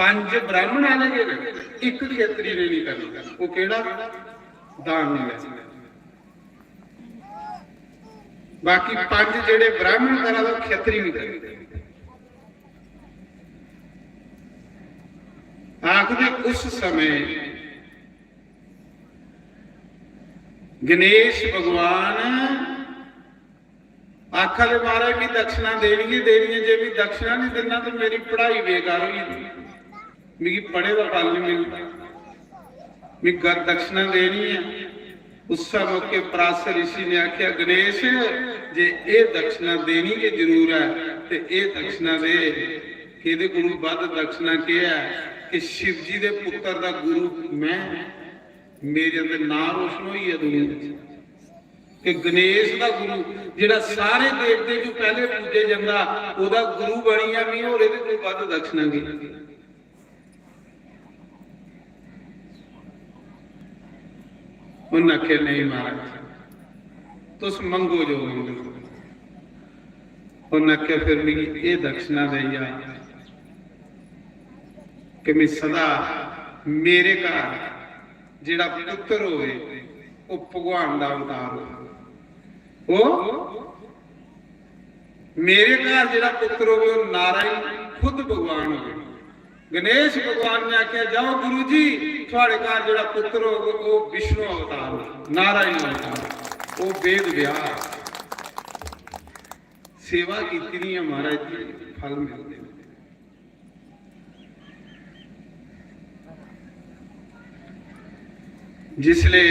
पंज ब्राह्मण आले गै न, इक खत्तरी ने नहीं करना। वो केड़ा? दान नहीं लेना। बाकी पंज जेड़े ब्राह्मण करा दा, खत्तरी नहीं करना। आखदे उस समय गणेश भगवान आखा दे, "महाराज, मी दक्षिणा देनी गै देनी ऐ, जे मी दक्षिणा नहीं दिंदा ते मेरी पढ़ाई बेकार होई जानी, मिगी पढ़े दा फल नहीं मिलदा, मी ग-, दक्षिणा देनी ऐ।" उस्सै मौके पराशर ऋषि ने आखेआ, "गणेश, जे एह् दक्षिणा देनी गै जरूर ऐ ते एह् दक्षिणा दे, कि एह्दे कोलू बद्ध दक्षिणा केह् ऐ कि शिव जी दे पुत्तर दा गुरु में, मेरे ते नांऽ रोशन होई गेआ दुनिया च।" कि गणेश दा गुरु, जेह्ड़ा सारे देवतें च पैह्ले पूजे जंदा, ओह्दा गुरु बनी गेआ, मी होर एह्दे कोलू बद्ध दक्षिणा केह्? उन्न आखेआ, "नेईं महाराज, तुस मंगो जो मंगो।" उन्न आखेआ, "फिर मिगी एह् दक्षिणा देई जा कि मैं सदा मेरे घर जेह्ड़ा पुत्तर होवे, ओह् भगवान दा अवतार होवे। ओह् मेरे घर जेह्ड़ा पुत्तर होवे, ओह् नारायण खुद भगवान होवे।" गणेश भगवान ने आखेआ, "जाओ गुरु जी, थुआड़े घर जेह्ड़ा पुत्तर होग, ओह् विष्णु अवतार होग, नारायण अवतार होग, ओह् वेद व्यास।" सेवा कीती दी ऐ महाराज जी, फल मिलदे न। जिसले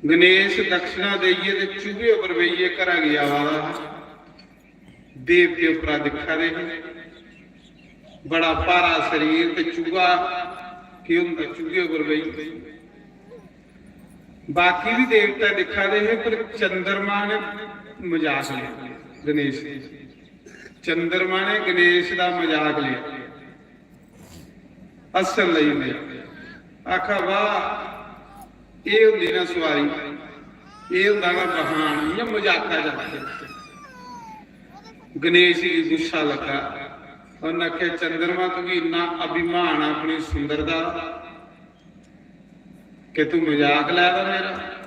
गणेश दक्षिणा देइयै ते चूहे उप्पर बेहियै घरा गी आवा दा हा, देवते उप्परा दिक्खा दे हे, बड़ा भारा शरीर ते चूहा केह् होंदा, चूहे उप्पर बेही। बाकी भी देवता दिखा दे हे, पर चंद्रमा ने मजाक लिया गणेश। चंद्रमा ने गणेश का मजाक लिया, हस्सन लगी पे। आखा, "वाह, ये होंदी ना सुआरी, ये होंदा ना बहान।" इ'यां मजाका च आखेआ। गणेश गी गुस्सा लगा। उन्नै आखेआ, "चंद्रमा, तुगी इन्ना अभिमान अपनी सुंदरता कि तू मजाक लै दा मेरा?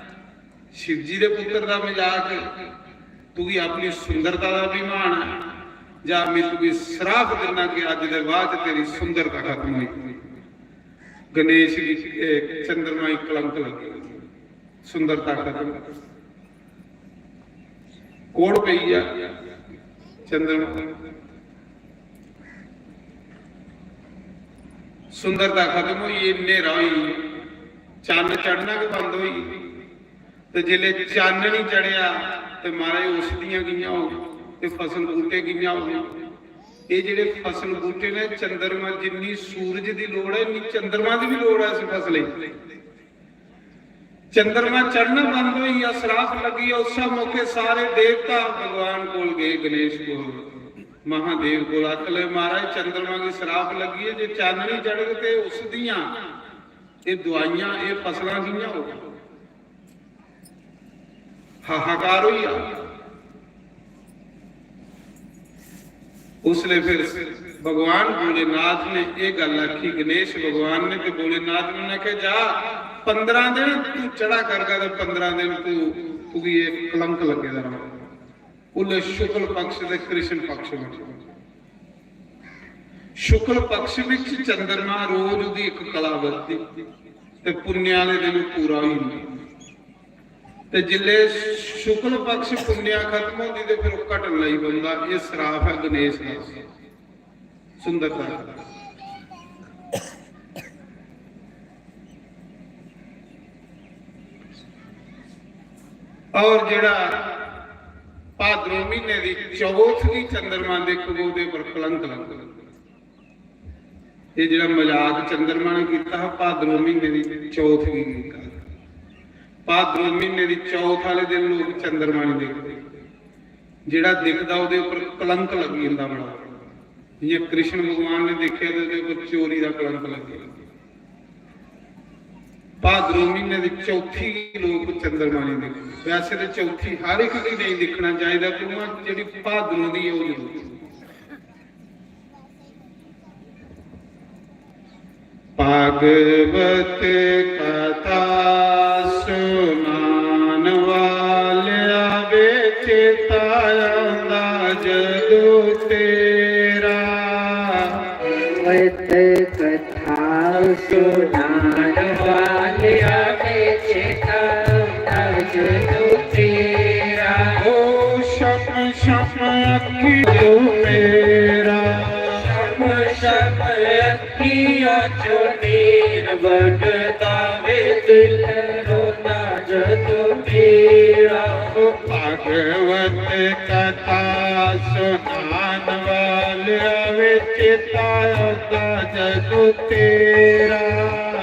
शिव जी दे पुत्र दा मजाक? तुगी अपनी सुंदरता दा अभिमान है? जा, मैं तुगी श्राप दिना कि अज्ज दे बाद तेरी सुंदरता खत्म होई।" गणेश गी, ए, चंद्रमा गी कलंक लग गया, सुंदरता खत्म, कोड़ पई गया चंद्रमा। सुंदरता खत्म होई, न्हेरा होई, चन्न चढ़ना गै बंद होई। ते जिसलै चन्न नहीं चढ़ेआ, ते महाराज, औषधियां कि'यां होग, ते फसल बूटे कि'यां होग? एह् जेह्ड़े फसल बूटे ने, चंद्रमा जिन्नी सूरज दी लोड़ ऐ, इन्नी चंद्रमा दी भी लोड़ ऐ इस फसलै गी। चंद्रमा चढ़ना बंद होई गेआ, श्राप लग्गी गेआ। उस्सै मौके सारे देवता भगवान कोल गए, गणेश कोल, महादेव कोल। आखन लगे, "महाराज, चंद्रमा गी श्राप लग्गी है, जे चन्न नहीं चढ़ग ते उस दियां एह् दवाइयां, एह् फसलां कि'यां होग?" हाहाकार होई गेआ। उसले फिर भगवान भोलेनाथ ने यह गल आखी, गणेश भगवान ने ते भोलेनाथ ने आख्या, "जा, पंद्रह दिन तू चढ़ा करगा ते पंद्रह दिन तू, तुगी ये कलंक लगे दा रौह्ना।" उसले शुक्ल पक्ष ते कृष्ण पक्ष बचे। शुक्ल पक्ष विच चंद्रमा रोज ओहदी इक कला बधदी ते पुण्य आह्ले दिन ओह् पूरा होई जंदा। ते जिसले शुक्ल पक्ष पुण्य खत्म होंदी ते फिर ओह् घटन लगी पौंदा। एह् श्राप ऐ गणेश दा। सुंदरता। और जेह्ड़ा भादरों म्हीने दी चौथ गी चंद्रमा दिखग, ओह्दे पर कलंक लगदा। एह् जेह्ड़ा मजाक चंद्रमा ने कीता हा, भादरों म्हीने दी चौथ गी कीता। भादरों म्हीने दी चौथ आह्ले दिन लोक चंद्रमा नहीं दिखदे। जेह्ड़ा दिखदा, ओह्दे उप्पर कलंक लग्गी जंदा बड़ा। जि'यां कृष्ण भगवान ने दिक्खेआ ते ओह्दे उप्पर चोरी दा कलंक लग्गेआ। भादरों म्हीने दी चौथी गी लोक चंद्रमा नहीं दिखदे। वैसे ते चौथी हर इक गी नहीं दिक्खना चाहिदा, पर उ'आं जेह्ड़ी भादरों दी ऐ, ओह् जरूर। भागवत कथा सुनान वाल्या विच तां आंदा जदू तेरा। भागवत कथा सुनान वाल्या विच तां आंदा जदू तेरा। ओ शम शम अखी तू मेरा। शम शम अखियां चों नीर वगदा वे, दिल रोंदा जदों मेरा। भागवत कथा सुनान वाल्या विच तां आंदा जदों तेरा।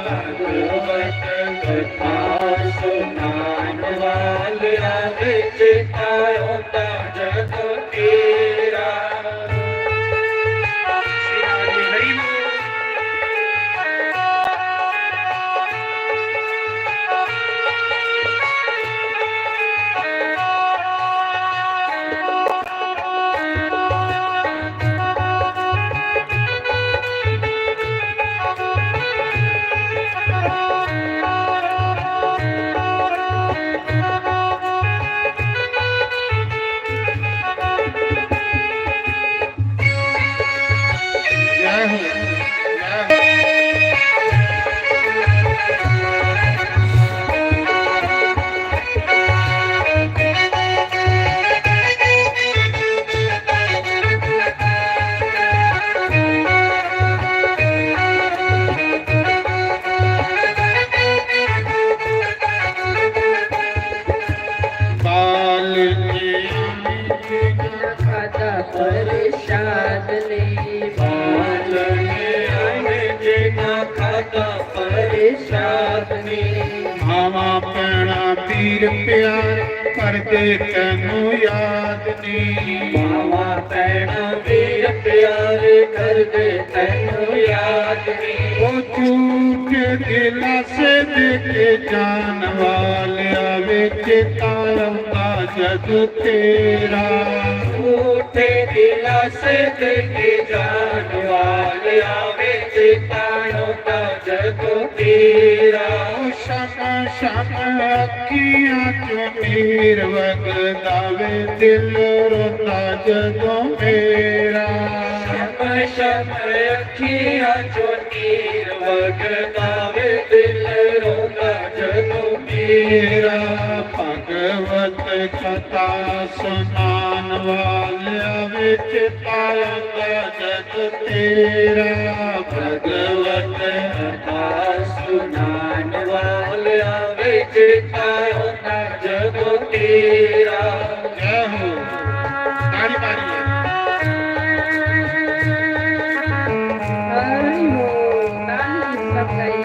भागवत कथा सुनान वाल्या विच तां आंदा जदों तेरा। खादा परेशान ने, बालने आने जे ना खादा परेशान ने। मावा भैणा वीर प्यार करदे तैनू याद नी। मावां भैणां वीर प्यार करदे तैनू याद नी। ओ झूठे दिलासे दे के जान वालेआ वे चेता औंदा जदू तेरा। झूठे दिलासे दे के जान वालेआ वे चेता औंदा जदू तेरा। ओ शम शम अखियां चों नीर वगदा वे, दिल रोंदा जदों मेरा। शम शम अखियां चों नीर वगदा वे, दिल रोंदा जदों मेरा। भगवत कथा सुनान वालेआ वे चेता औंदा जद तेरा। भगवत कथा सुनान वालेआ वे चेता औंदा जद तेरा। जय हो। ताड़ी मारिए। हरि बोल। ताली सब गई।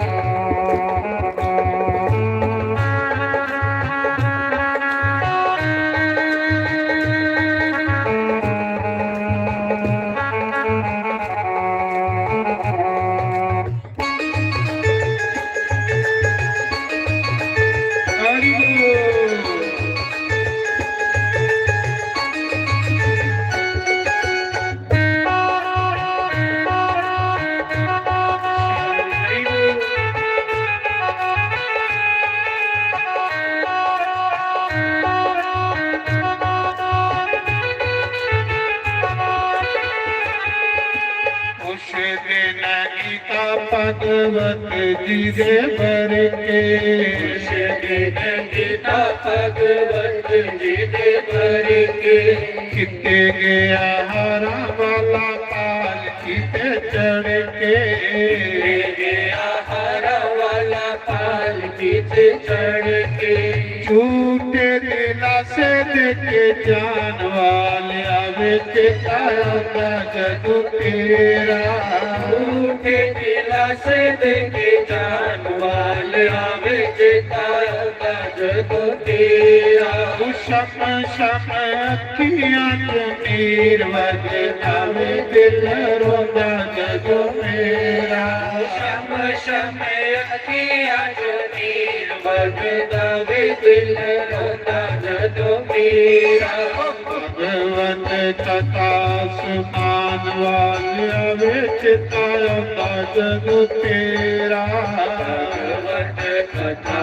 उस दिन गीता भगवत जी दे बर के। उस दिन गीता भगवत जी दे बर के। किते गया हारा वाला पालकी ते चढ़ के। किते गया हारा वाला पालकी ते चढ़ के। झूठे दिलासे दे के जान वालेआ वे चेता औंदा जदों तेरा। झूठे दिलासे दे के जान वालेआ वे चेता औंदा जदों तेरा। ओ शम शम अखियां चों नीर वगदा वे, दिल रोंदा जदों मेरा। शम शम अखियां चों नीर वगदा वे, दिल रोंदा जदों मेरा। भगवत कथा सुनान वालेआ वे चेता औंदा जदों तेरा। भगवत कथा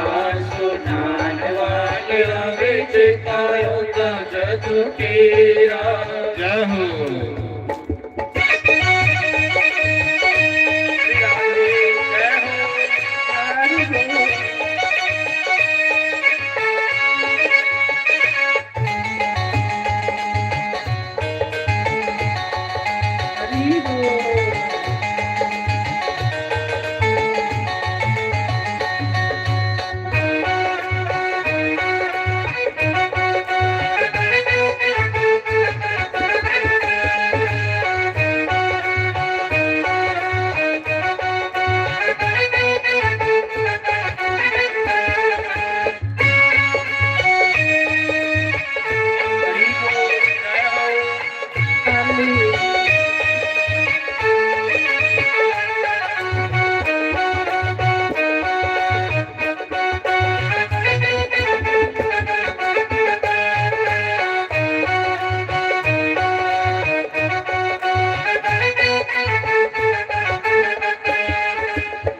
सुनान वालेआ वे चेता औंदा जदों तेरा। जय हो।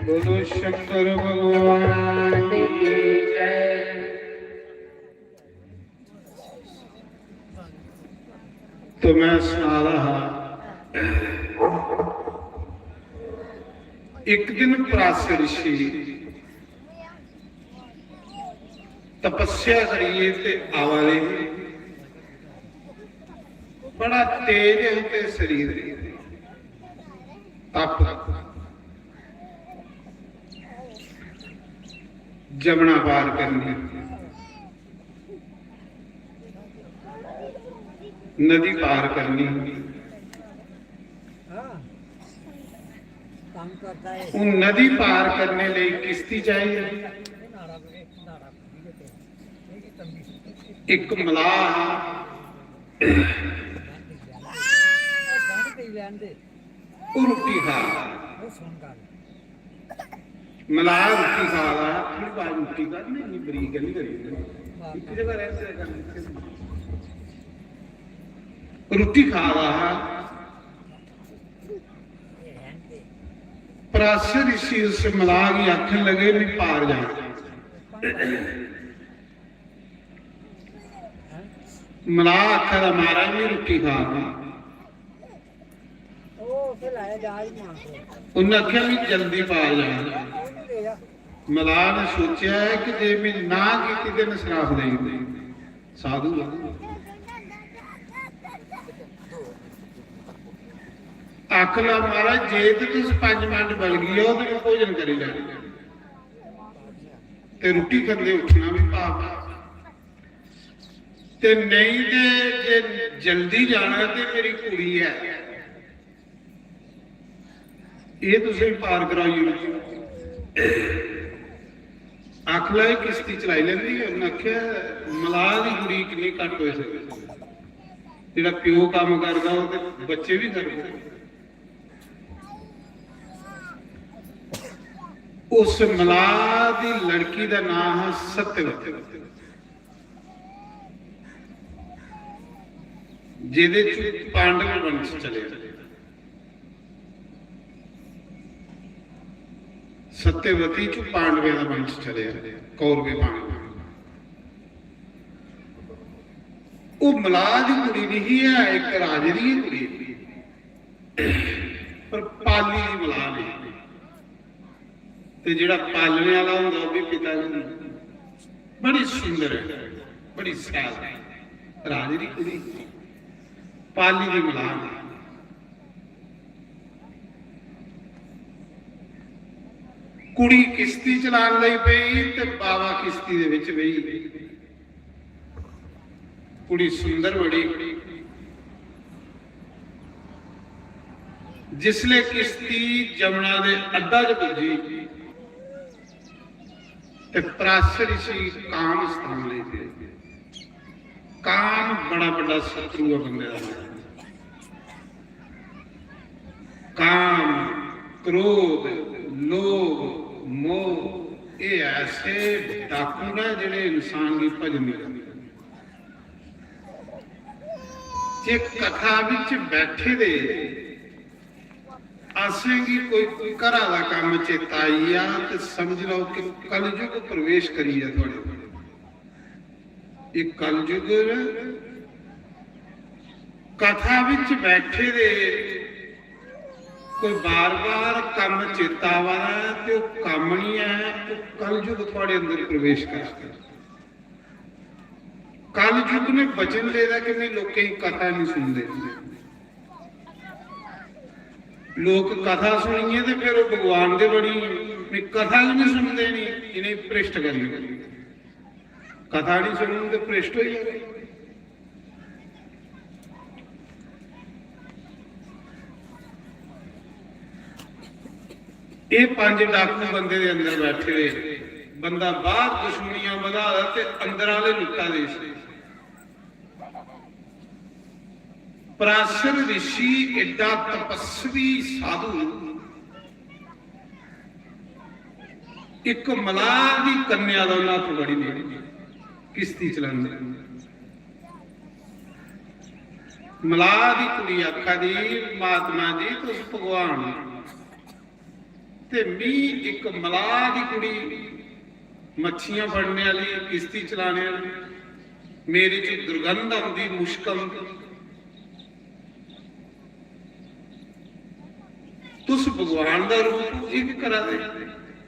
बोलो शंकर भगवान की जय। तो मैं सना रहा हा, एक दिन पराशर ऋषि तपस्या करिए ते आवा दे हे। बड़ा तेज है ते शरीर तप। जमुना पार करनी, नदी पार करनी। हूँ नदी पार करने लिए किश्ती चाहिए। ਇੱਕ ਮਲਾਹ, ਉਹ ਰੋਟੀ ਖਾ। ਮਲਾਹ ਰੋਟੀ ਖਾ ਲਾ, ਫਿਰ ਬਾਅਦ ਰੋਟੀ ਕਰ, ਨਹੀਂ, ਨਹੀਂ, ਬਰੀਕ ਨਹੀਂ ਕਰੀ। ਇੱਕ ਜਗ੍ਹਾ ਰਹਿ ਕੇ ਗੱਲ ਇੱਥੇ। ਰੋਟੀ ਖਾ ਲਾ। ਪਰਾਸਰ ऋषि उस मलाह गी आखन लगे, "भी पार जा।" ਮਲਾਹ ਆਖਦਾ, "ਮਹਾਰਾਜ, ਮੈਂ ਰੋਟੀ ਖਾ ਲਾ।" ਉਹਨੇ ਆਖਿਆ ਵੀ, "ਜਲਦੀ ਪਾਰ ਜਾ।" ਮਲਾਹ ਨੇ ਸੋਚਿਆ ਹੈ ਕਿ ਜੇ ਮੈਂ ਨਾ ਕੀਤੀ ਤੇ ਮੈਂ ਸਰਾਪ ਦੇਈ। ਸਾਧੂ ਆ। ਆਖਲਾ, "ਮਹਾਰਾਜ, ਜੇ ਤੇ ਤੁਸੀਂ ਪੰਜ ਮਿੰਟ ਬਲ ਗਈ ਹੋ ਤੇ ਮੈਂ ਭੋਜਨ ਕਰੀ ਲੈਣਾ।" ਤੇ ਰੋਟੀ ਖਾਂਦੇ ਉੱਠਣਾ ਵੀ ਪਾਪ ਆ। ਤੇ ਨਹੀਂ ਤੇ ਜੇ ਜਲਦੀ ਜਾਣਾ ਤੇ ਮੇਰੀ ਕੁੜੀ ਹੈ, ਇਹ ਤੁਸੀਂ ਪਾਰ ਕਰਾਓ ਜੀ। ਆਖਲਾ, "ਇਹ ਕਿਸ਼ਤੀ ਚਲਾਈ ਲੈਂਦੀ ਹੈ?" ਉਹਨੇ ਆਖਿਆ, "ਮਲਾਹ ਦੀ ਕੁੜੀ ਕਿੰਨੀ ਘੱਟ ਹੋਏ ਸੇ, ਜਿਹੜਾ ਪਿਓ ਕੰਮ ਕਰਦਾ ਉਹ ਤੇ ਬੱਚੇ ਵੀ ਕਰਦੇ।" ਉਸ ਮਲਾਹ ਦੀ ਲੜਕੀ ਦਾ ਨਾਂ ਹੈ ਸਤਿਵਤੀ, ਜਿਹਦੇ ਚ ਪਾਂਡਵ ਵੰਸ਼ ਚਲਿਆ। ਸਤਿਵਤੀ ਚ ਪਾਂਡਵ ਦਾ ਵੰਸ਼ ਚਲਿਆ, ਕੌਰਵ ਪਾਂਡਵ। ਉਹ ਮਲਾਹ ਦੀ ਕੁੜੀ ਨਹੀਂ ਹੈ, ਇੱਕ ਰਾਜੇ ਦੀ ਹੀ ਕੁੜੀ। ਪਰ ਪਾਲੀ ਦੀ ਮਲਾਹ ਨਹੀਂ। ਤੇ ਜਿਹੜਾ ਪਾਲਣੇ ਵਾਲਾ ਹੁੰਦਾ, ਉਹ ਵੀ ਪਿਤਾ ਜੀ। ਬੜੀ ਸੁੰਦਰ ਹੈ, ਬੜੀ ਸੈਲ ਹੈ, ਰਾਜੇ ਦੀ ਕੁੜੀ। ਪਾਲੀ ਦੀ ਮਲਾਹ ਨਹੀਂ। ਕੁੜੀ ਕਿਸ਼ਤੀ ਚਲਾਉਣ ਲਈ ਪਈ ਤੇ ਬਾਵਾ ਕਿਸ਼ਤੀ ਦੇ ਵਿੱਚ ਬਈ। ਕੁੜੀ ਸੁੰਦਰ ਬੜੀ। ਜਿਸਲੇ ਕਿਸ਼ਤੀ ਜਮਨਾ ਦੇ ਅੱਡਾ 'ਚ ਪੁੱਜੀ ਤੇ ਪਰਾਸਰ ऋषि ਕਾਮ ਸਥਾਨ ਲਈ ਤੇ ਕਾਮ ਬੜਾ ਵੱਡਾ ਸ਼ਤਰੂ ਹੈ ਬੰਦੇ ਦਾ। ਕਾਮ, ਕ੍ਰੋਧ, ਲੋਭ, ਮੋਹ, ਇਹ ਐਸੇ ਡਾਕੂ ਨੇ ਜਿਹੜੇ ਇਨਸਾਨ ਦੀ ਭਜਨ ਨਹੀਂ ਕਰਦੇ। ਜੇ ਕਥਾ ਵਿੱਚ ਬੈਠੇ ਦੇ ਅਸੇਂਗੀ ਕੋਈ ਘਰਾਂ ਦਾ ਕੰਮ ਚੇਤਾ ਆਈ ਆ ਤੇ ਸਮਝ ਲਓ ਕਿ ਕਲਯੁਗ ਪ੍ਰਵੇਸ਼ ਕਰੀ ਆ ਤੁਹਾਡੇ। ਇਹ ਕਲਯੁਗ। ਕਥਾ ਵਿੱਚ ਬੈਠੇ ਦੇ ਕੋਈ ਬਾਰ-ਬਾਰ ਕੰਮ ਚੇਤਾ ਆਵਾ ਤੇ ਉਹ ਕੰਮ ਨਹੀਂ ਹੈ, ਉਹ ਕਲਯੁਗ ਤੁਹਾਡੇ ਅੰਦਰ ਪ੍ਰਵੇਸ਼ ਕਰਦਾ। ਕਲਯੁਗ ਨੇ ਬਚਨ ਦੇਦਾ ਕਿ ਨਹੀਂ, ਲੋਕੀ ਕਥਾ ਨਹੀਂ ਸੁਣਦੇ। ਲੋਕ ਕਥਾ ਸੁਣੀਏ ਤੇ ਫਿਰ ਉਹ ਭਗਵਾਨ ਦੇ ਬੜੀ ਵੀ ਕਥਾ ਵੀ ਨਹੀਂ ਸੁਣਦੇ, ਨਹੀਂ ਇਹਨੇ ਭ੍ਰਿਸ਼ਟ ਕਰੀ। ਕਥਾ ਨਹੀਂ ਸੁਣਨ ਤੇ ਭ੍ਰਿਸ਼ਟ ਹੋਈ ਜਾਂਦੇ। ਇਹ ਪੰਜ ਡਾਕੂ ਬੰਦੇ ਦੇ ਅੰਦਰ ਬੈਠੇ ਨੇ। ਬੰਦਾ ਬਾਹਰ ਦੁਸ਼ਮਣੀਆਂ ਵਧਾਦਾ ਤੇ ਅੰਦਰ ਵਾਲੇ ਲੁੱਟਾ ਦੇ ਸੀ। ਪਰਾਸਰ ऋषि ਐਡਾ ਤਪਸਵੀ ਸਾਧੂ, ਇੱਕ ਮਲਾਹ ਦੀ ਕੰਨਿਆ ਦਾ ਉਹਨਾਂ ਤੋਂ ਬੜੀ ਨਹੀਂ, ਕਿਸ਼ਤੀ ਚਲਾਉਂਦੇ। ਮਲਾਹ ਦੀ ਕੁੜੀ ਆਖਾ ਦੀ, "ਮਹਾਤਮਾ ਜੀ, ਤੁਸੀਂ ਭਗਵਾਨ ਹੋ।" ਤੇ ਮੀਂਹ ਇੱਕ ਮਲਾਹ ਦੀ ਕੁੜੀ, ਮੱਛੀਆਂ ਫੜਨੇ ਵਾਲੀ, ਕਿਸ਼ਤੀ ਚਲਾਣੇ ਵਾਲੀ, ਮੇਰੇ ਚ ਦੁਰਗੰਧ ਆਉਂਦੀ, ਮੁਸ਼ਕ ਆਉਂਦੀ। ਤੁਸੀਂ ਭਗਵਾਨ ਦਾ ਰੂਪ ਇੱਕ ਕਰਾ ਦੇ।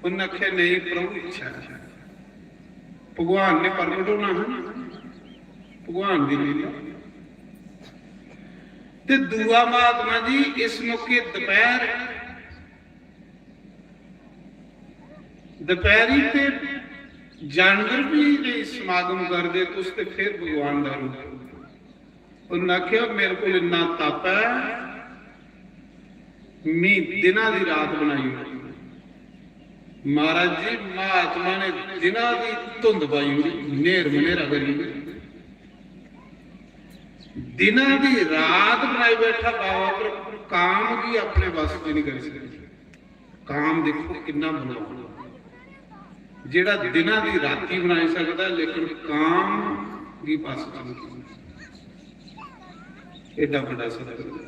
ਉਹਨੇ ਆਖਿਆ, "ਨਹੀਂ, ਪ੍ਰਭੂ ਇੱਛਾ ਹੈ।" ਭਗਵਾਨ ਨੇ ਪ੍ਰਗਟ ਹੋਣਾ ਹੈ, ਭਗਵਾਨ ਦੀ ਲੀਲਾ। ਤੇ ਦੂਆ ਮਹਾਤਮਾ ਜੀ, ਇਸ ਮੌਕੇ ਦੁਪਹਿਰ, ਦੁਪਹਿਰੀ ਤੇ ਜਾਨਵਰ ਵੀ ਨਹੀਂ ਸਮਾਗਮ ਕਰਦੇ, ਤੁਸੀਂ ਤੇ ਫਿਰ ਭਗਵਾਨ ਦਾ ਰੂਪ। ਉਹਨੇ ਆਖਿਆ, "ਮੇਰੇ ਕੋਲ ਇੰਨਾ ਤਪ ਹੈ, ਮੀਂਹ ਦਿਨਾਂ ਦੀ ਰਾਤ ਬਣਾਈ ਹੋਈ।" ਮਹਾਰਾਜ ਜੀ, ਮਹਾਤਮਾ ਨੇ ਦਿਨਾਂ ਦੀ ਧੁੰਦ ਪਾਈ ਹੋਈ, ਨੇਰ ਮਨੇਰਾ ਕਰੀ ਹੋਈ। दिना दी रात बनाई बैठा बाबा, पर काम गी अपने बस च नहीं करी सकदा। काम देखो किन्ना बलवान, जेड़ा दिना दी राती बनाई सकदा, लेकिन काम गी बस च नहीं कीता। एडा बड़ा सतगुरु।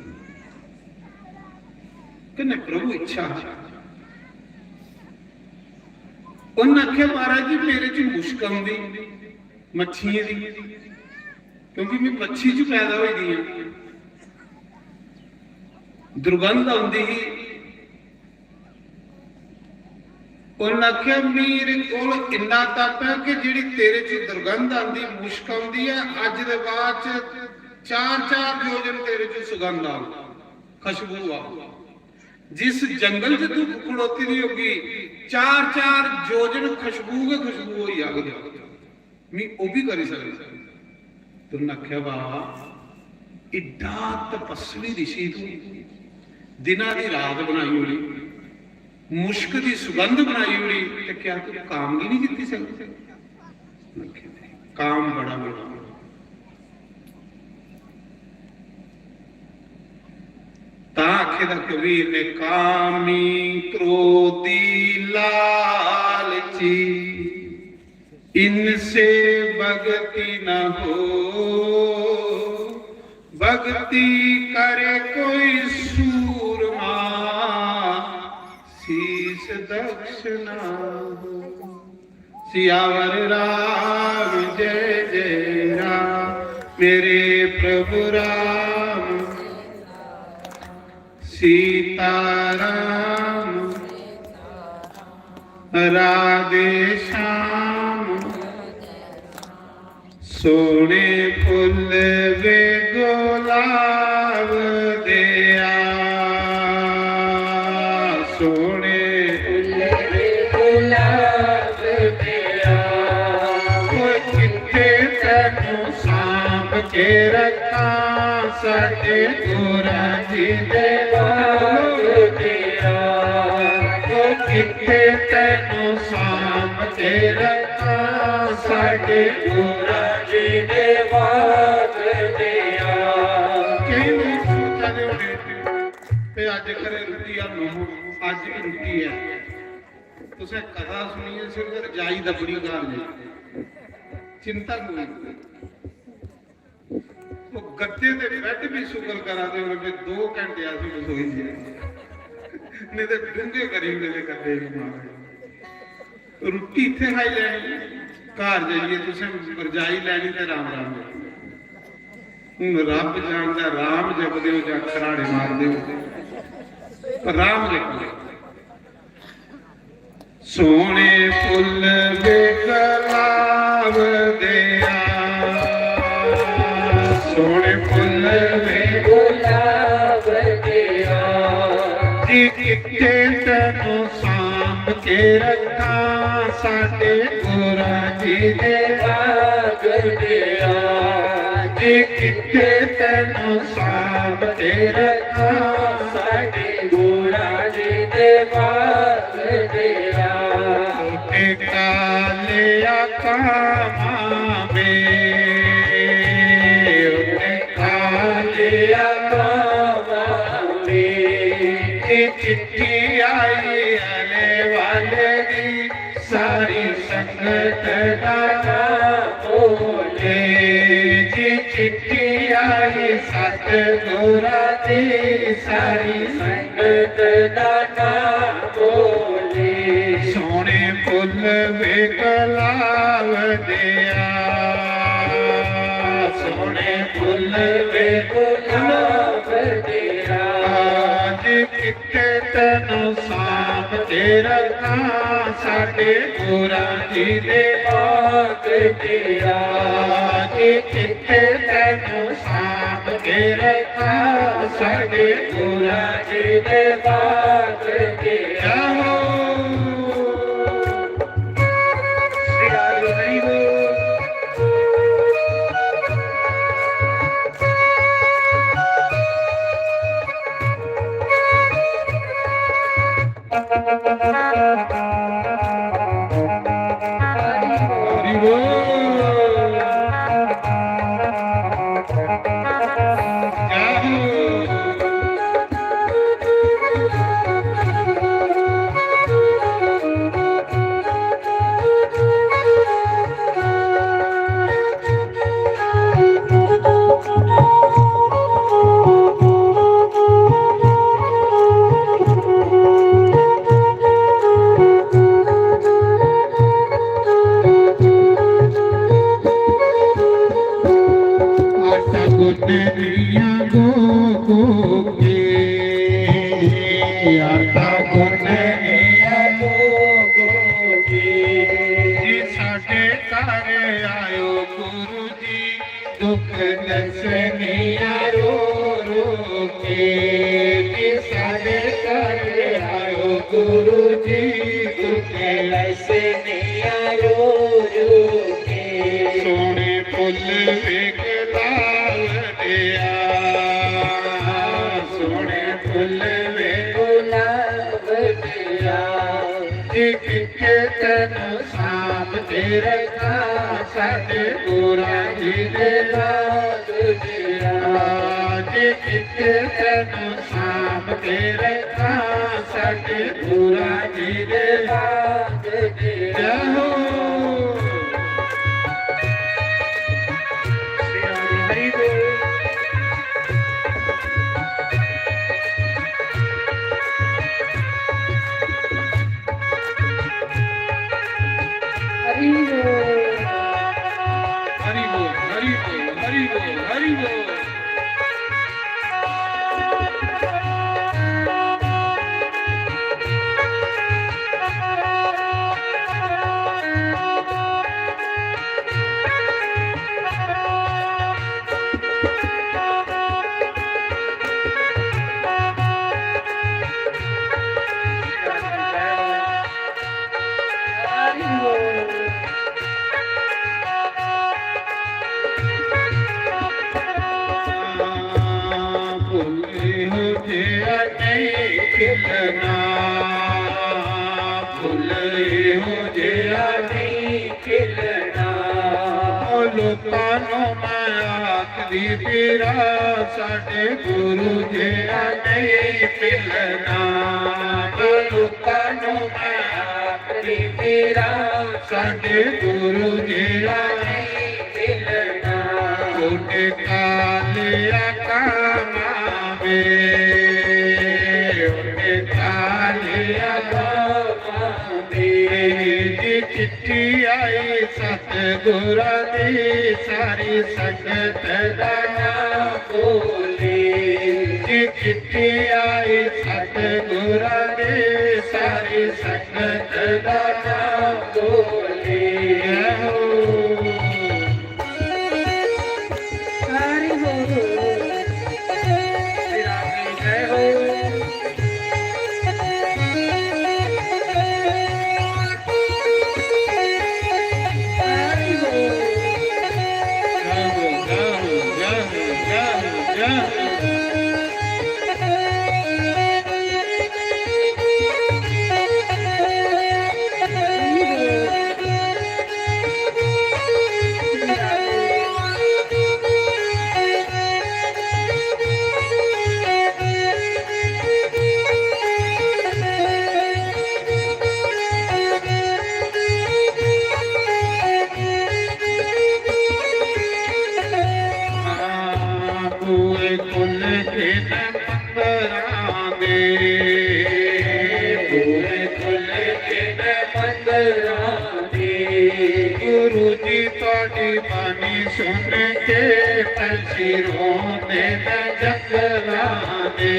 कन्नै प्रभु इच्छा है। उन्हें आख्या, "महाराज जी, मेरे च मुश्क आंदी मच्छियें दी, क्योंकि मैं मच्छी च पैदा होई दी आं।" दुर्गंध आंदी ही। उन्हें आख्या, "मेरे कोल इन्ना तप है कि जेड़ी तेरे च दुर्गंध आंदी, मुश्क आंदी है, अज दे बाद च चार चार योजन तेरे च सुगंध आऊ, खुशबू आऊ। जिस जंगल च तू खड़ोती दी होगी, चार चार योजन खुशबू गै खुशबू होई जाग।" मी ओह् बी करी सकदा। तुमने आखेआ, "वाह, एड्डा तपस्वी ऋषि तू, दिना दी रात बनाई ओड़ी, मुश्क दी सुगंध बनाई ओड़ी, ते क्या तू काम गी नहीं जीती सकदा?" काम बड़ा बड़ा। तां आखे दा कबीर ने, "कामी क्रोधी लालची, इनसे भगति न हो, भगति करे कोई सूरमा, शीश दक्ष न हो।" सियावर राम जय जय राम, मेरे प्रभु राम, सीता राम, राधे श्याम, सोने फुल वे गुलाब दिया, सोने फुल वे गुलाब दिया। कोई किथे तेनू सांभ के रखा, साडे गुरा जी दे बाग दिया। कोई किथे तेनू सांभ के रखा, साडे गुरा जी दे बाग दिया। कई लोग सोचा दे होने, "ते अज घरे रुट्टी आ, नो, अज भी रुट्टी है।" तुसें कथा सुनियै सिर्फ रजाई दब्बड़ी घर जाई, चिंता कोई नहीं। वो गद्दे ते बेड भी शुक्र करा दे होने, दो घंटे अस रसोई च, नहीं ते डूंगे करी ओड़े दे गद्दे भी मारे। रुट्टी इत्थै खाई लैनी, घर जाइयै तुसें रजाई लैनी ते राम राम जपना। हून रब जानदा, राम जपदे हो जां खराड़े मारदे हो, पर राम जपना। सोने फुल वे गुलाब दिया, सोने फुल वे गुलाब दिया। जी किथे तेनू सांभ के रखा, साडे गुरा जी दे बाग दिया। जी किथे तेनू सांभ के रखा, साडे गुरा जी दे बाग दिया। उठे काले आकामा में, उठे काले आकामा में, ये चिट्ठी आई अले वाले दी, सारी संगत दा नाम बोले जी। चिट्ठी आई सतगुरा दी, सारी संगत दा नाम बोले। सोने फुल वे गुलाब दिया, सोने फुल वे गुलाब दिया। आज किथे तेनू सांभ के रखा, साडे गुरा जी दे बाग दिया। आज किथे तेनू सांभ के रखा, साडे गुरा जी दे बाग दिया। हो। श्री हरि हरि बोल। हरि बोल। नीया गो गो के, आटा गुन्ने नीया गो गो के। जी साडे घर आयो गुरु जी, दुख दसनिया रो रो के। जी साडे घर आयो गुरु जी, दुख दसनिया रो रो के। सोने फुल वे गुलाब दिया, सोने फुल वे गुलाब दिया। जी किथे तेनू सांभ के रखा, साडे गुरां जी दे लाग दिया। जी किथे तेनू सांभ के रखा, साडे गुरां जी दे लाग दिया। जय हो। हरि बोल। हरि बोल। हरि बोल, हरि बोल, हरि बोल, हरि बोल। फुल हो गया नहीं खिलना, फुल हो गया नहीं खिलना। ओ लोकां नू मैं आखदी फिरां, साडे गुरु जिहा नहीं मिलना। ओ लोकां नू मैं आखदी फिरां, साडे गुरु जिहा नहीं मिलना। उठ कालिया कामां वे, उठ कालिया कामां वे। जी चिट्ठी आई सतगुरां दी, सारी संगत दा नाम बोले। जी चिट्ठी आई सतगुरां दी, सारी संगत दा नाम बोले। जय हो। हरि बोल। श्री राम की जय हो। हरि बोल। जय हो, जय हो, जय हो, जय हो, जय हो। बूहे खुल के न मंदरां दे, बूहे खुल के न मंदरां दे। गुरु जी थुआड़ी बाणी सुन के पंछी रोंदे न जंगलां दे।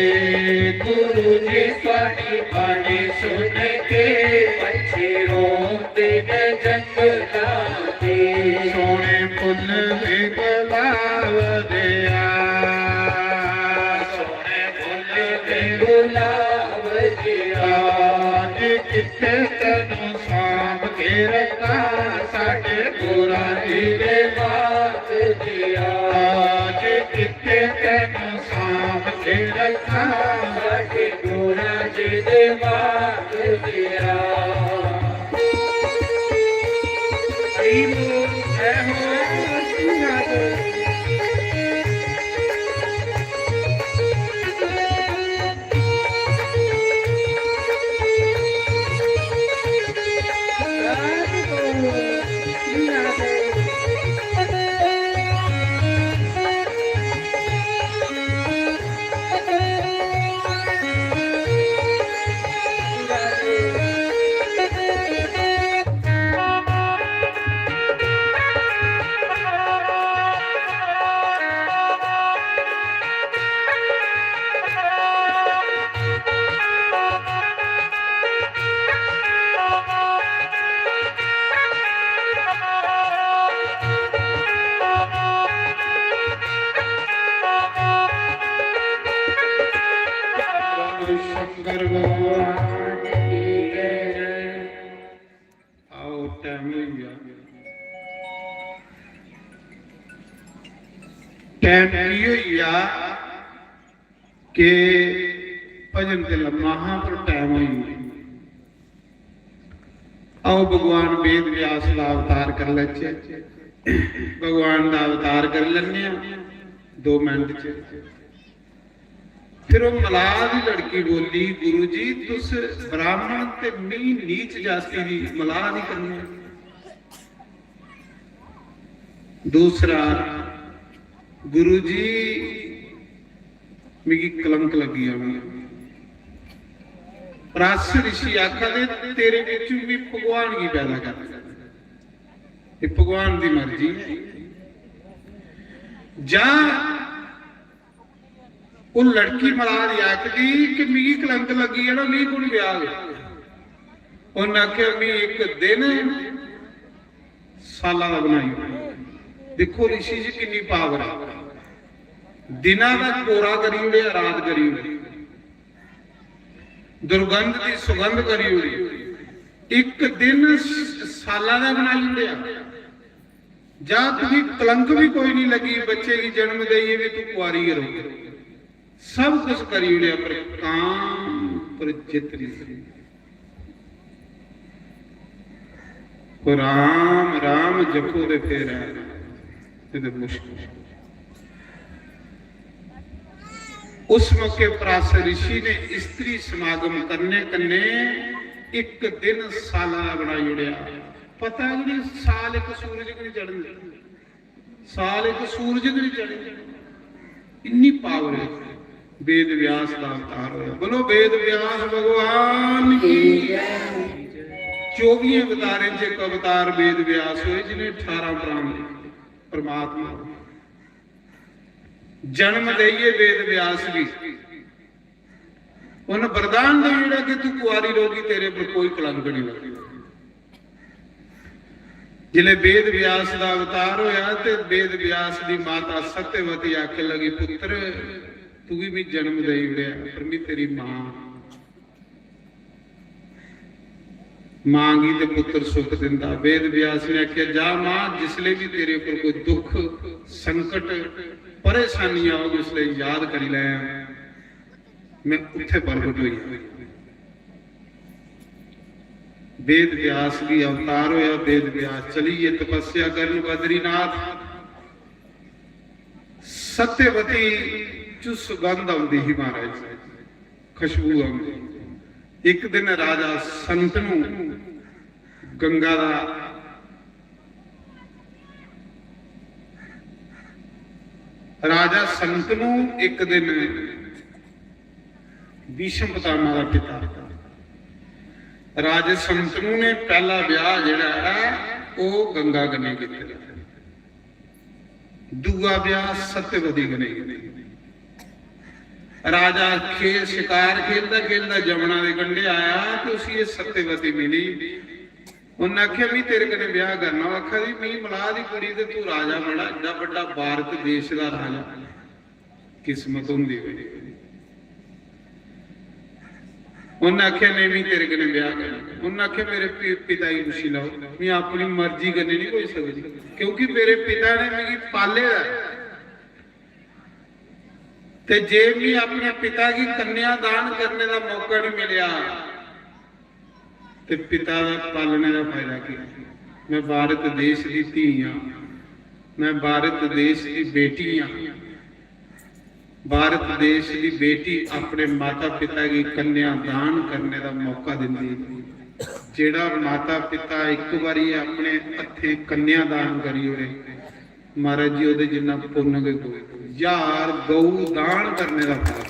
गुरु जी थुआड़ी बाणी सुन के पंछी रोंदे न जंगलां दे। सोने फुल भी गुलाब दिया, सोने फुल भी गुलाब दिया। जी किथे तेनू सांभ के रखा, साडे गुरां जी दे बाग दिया। जी किथे तेनू सांभ के रखा, साडे गुरां जी दे बाग दिया। हरि बोल, जय हो, श्री राधे। भगवान की जय। आओ, टाइम होई गया। टाइम की होई गया कि भजन ते लम्मा हा, पर टाइम होई गया। आओ, भगवान वेद व्यास दा अवतार कर लैचे। भगवान दा अवतार कर लैने आं दो मिनट च। फिर वो मलाह दी लड़की बोली, "गुरु जी, तुस ब्राह्मण ते मी नीच जाति दी मलाह नहीं करनी।" दूसरा, "गुरु जी, मिगी कलंक लगी जाना।" पराशर ऋषि आखा दे, "तेरे बिच्चों भी भगवान गी पैदा कर, ये भगवान दी मर्जी है।" जा, वो लड़की मलाह दी आखदी कि मिगी कलंक लगी जाना, मिगी कु'न ब्याह? उन्नै आखेआ, "मिगी इक दिन साला दा बनाई ओड़।" दिक्खो, ऋषि जी किन्नी पावर है। दिना दा कोरा करी ओड़ेआ, रात करी ओड़ी, दुर्गंध दी सुगंध करी ओड़ी, इक दिन स-, साला दा बनाई ओड़ेआ। जा, तुगी कलंक भी कोई नहीं लगी, बच्चे की जन्म देइए भी तू कुआरी गै रही। सब कुछ करी ओड़ेआ, पर काम पर जित नहीं करी। कोई राम राम जपो ते फिर है, ये तो मुश्किल है। उस मौके पराशर ऋषि ने स्त्री समागम करने कन्ने एक दिन साला बनाई ओड़ेआ। पता गै नहीं, साल एक सूरज गै नहीं चढ़न दित्ता, साल एक सूरज गै नहीं चढ़न दित्ता। इन्नी पावर है। वेद व्यास दा अवतार होया। बोलो, वेद व्यास भगवान की। चौबियें अवतारें च एक अवतार वेद व्यास होए, जिन्हें अठारह प्राण दिए। परमात्मा जन्म देइए वेद व्यास गी। उन्हें वरदान दे जेड़ा कि तू कुआरी रहोगी, तेरे पर कोई कलंक नहीं लगेगा। जिसले वेद व्यास का अवतार होया ते वेद व्यास की माता सत्यवती आखन लगी, "पुत्र, तू भी मी जन्म दे ओड़ेआ, पर मी तेरी मां, मां गी ते पुत्र सुख दिंदा।" वेद व्यास ने आख्या, "जा मां, जिसले भी तेरे ऊपर कोई दुख, संकट, परेशानी आओ, उसले याद करी लै, मैं उत्थे प्रगट होई।" वेद व्यास भी अवतार होया, वेद व्यास चली गए तपस्या करन बद्रीनाथ। सत्यवती च सुगंध आंदी ही महाराज, खुशबू आंदी। एक दिन राजा संतनु गंगा दा, राजा संतनु एक दिन भीष्म पितामह दा पिता, राजा संतनु ने पहला ब्याह जेड़ा है, वो गंगा कन्नै कीते दा। दूआ ब्याह सत्यवती कन्नै। राजा खे-, शिकार खेलदा खेलदा जमुना दे कंढे आया ते उसी एह् सत्यवती मिली। उन्नै आखेआ, "मी तेरे कन्नै ब्याह करना।" ओह् आखा दी, "मी मलाह दी कुड़ी ते तू राजा बना, एड्डा बड्डा भारत देश दा राजा।" किस्मत होंदी कोई। उन्नै आखेआ, "नेईं, मी तेरे कन्नै ब्याह करना।" उन्नै आखेआ, "मेरे पि-, पिता गी पुच्छी लैओ, मी अपनी मर्जी कन्नै नहीं होई सकदी, क्योंकि मेरे पिता ने मिगी पाले दा ऐ। ते जे मी अपने पिता गी कन्या दान करने दा मौका नहीं मिलेआ, ते पिता दा पालने दा फायदा केह्?" मैं भारत देश दी धी आं, मैं भारत देश दी बेटी आं। भारत देश दी बेटी अपने माता पिता गी कन्या दान करने दा मौका दिंदी। जेड़ा माता पिता एक बारी अपने हत्थें कन्या दान करी ओड़े, महाराज जी, ओदे जिन्ना पुन्न गै कोई। ज्हार गौ दान करने दा फल।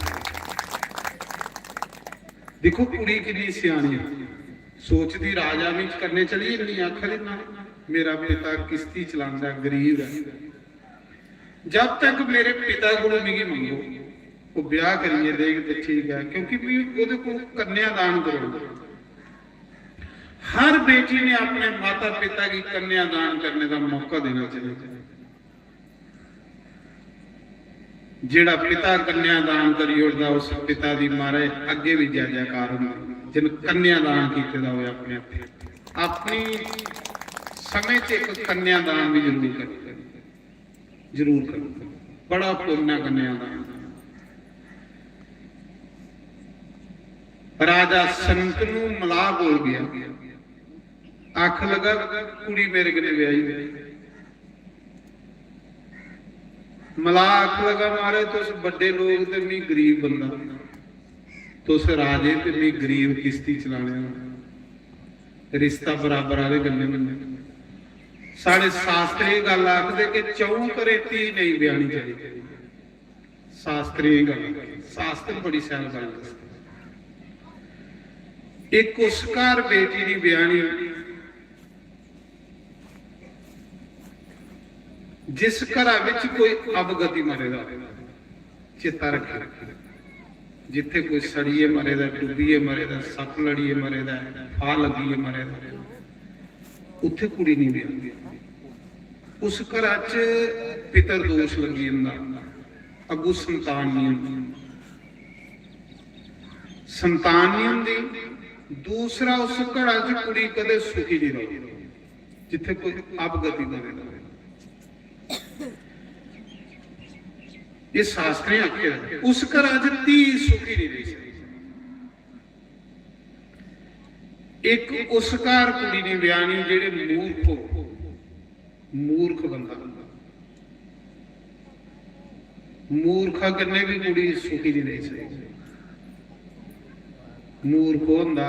दिक्खो, कुड़ी किन्नी स्यानी ऐ, सोचदी राजा बी कन्नै चली जन्नी, आखा दी, "ना, मेरा पिता किश्ती चलांदा, गरीब ऐ, जब तक मेरे पिता कोलों मिगी मंगो, ओह् ब्याह करियै देग ते ठीक ऐ, क्योंकि मी ओह्दे कोल कन्या दान करोड़ना।" हर बेटी ने अपने माता पिता गी कन्या दान करने दा मौका देना चाहिए। जेह्ड़ा पिता कन्यादान करी ओड़दा, उस पिता दी, महाराज, अग्गें बी जय जयकार होंदी। जिन कन्यादान कीते दा होऐ अपने हत्थें, अपनी समें च इक कन्यादान बी जरूर करो, जरूर करो। बड़ा पुन्न ऐ कन्यादान। राजा संतनु मलाह कोल गेआ, आखन लगा, "कुड़ी मेरे कन्नै ब्याही दे।" मलाह आखन लगा, "महाराज, तुस बड्डे लोक ते मी गरीब बंदा, तुस राजे ते मी गरीब किश्ती चलाने आह्ला, रिश्ता बराबर आह्ले कन्नै बनना।" साढ़े शास्त्र एह् गल्ल आखदे कि च'ऊं घरें धी नेईं ब्याह्नी चाहिदी। शास्त्र एह् गल्ल, शास्त्र बड़ी शैल गल्ल दसदे। इक उस घर बेटी दी ब्याह्नी जिस घरा विच कोई अवगति मरे दा होऐ, चेता रखेओ, जित्थे कोई सड़ियै मरे दा, डुब्बियै मरे दा, सप्प लड़ियै मरे दा, फाह लग्गियै मरे दा, उत्थे कुड़ी नहीं ब्याहदी। उस घरा च पितर दोष लग्गी जंदा, अगू संतान नहीं होंदी, संतान नहीं होंदी। दूसरा, उस घरा च कुड़ी कदे सुखी नहीं रही जित्थे कोई अवगति मरे दा। ये शास्त्रें आखेआ, उस घरा च धी सुखी नहीं रही सकदी। एक उस घर कुड़ी ने ब्याहनी जेह्ड़े मूर्ख हो, मूर्ख बंदा, मूर्खा कन्नै भी कुड़ी सुखी नहीं रही सकदी। मूर्ख ओह् होंदा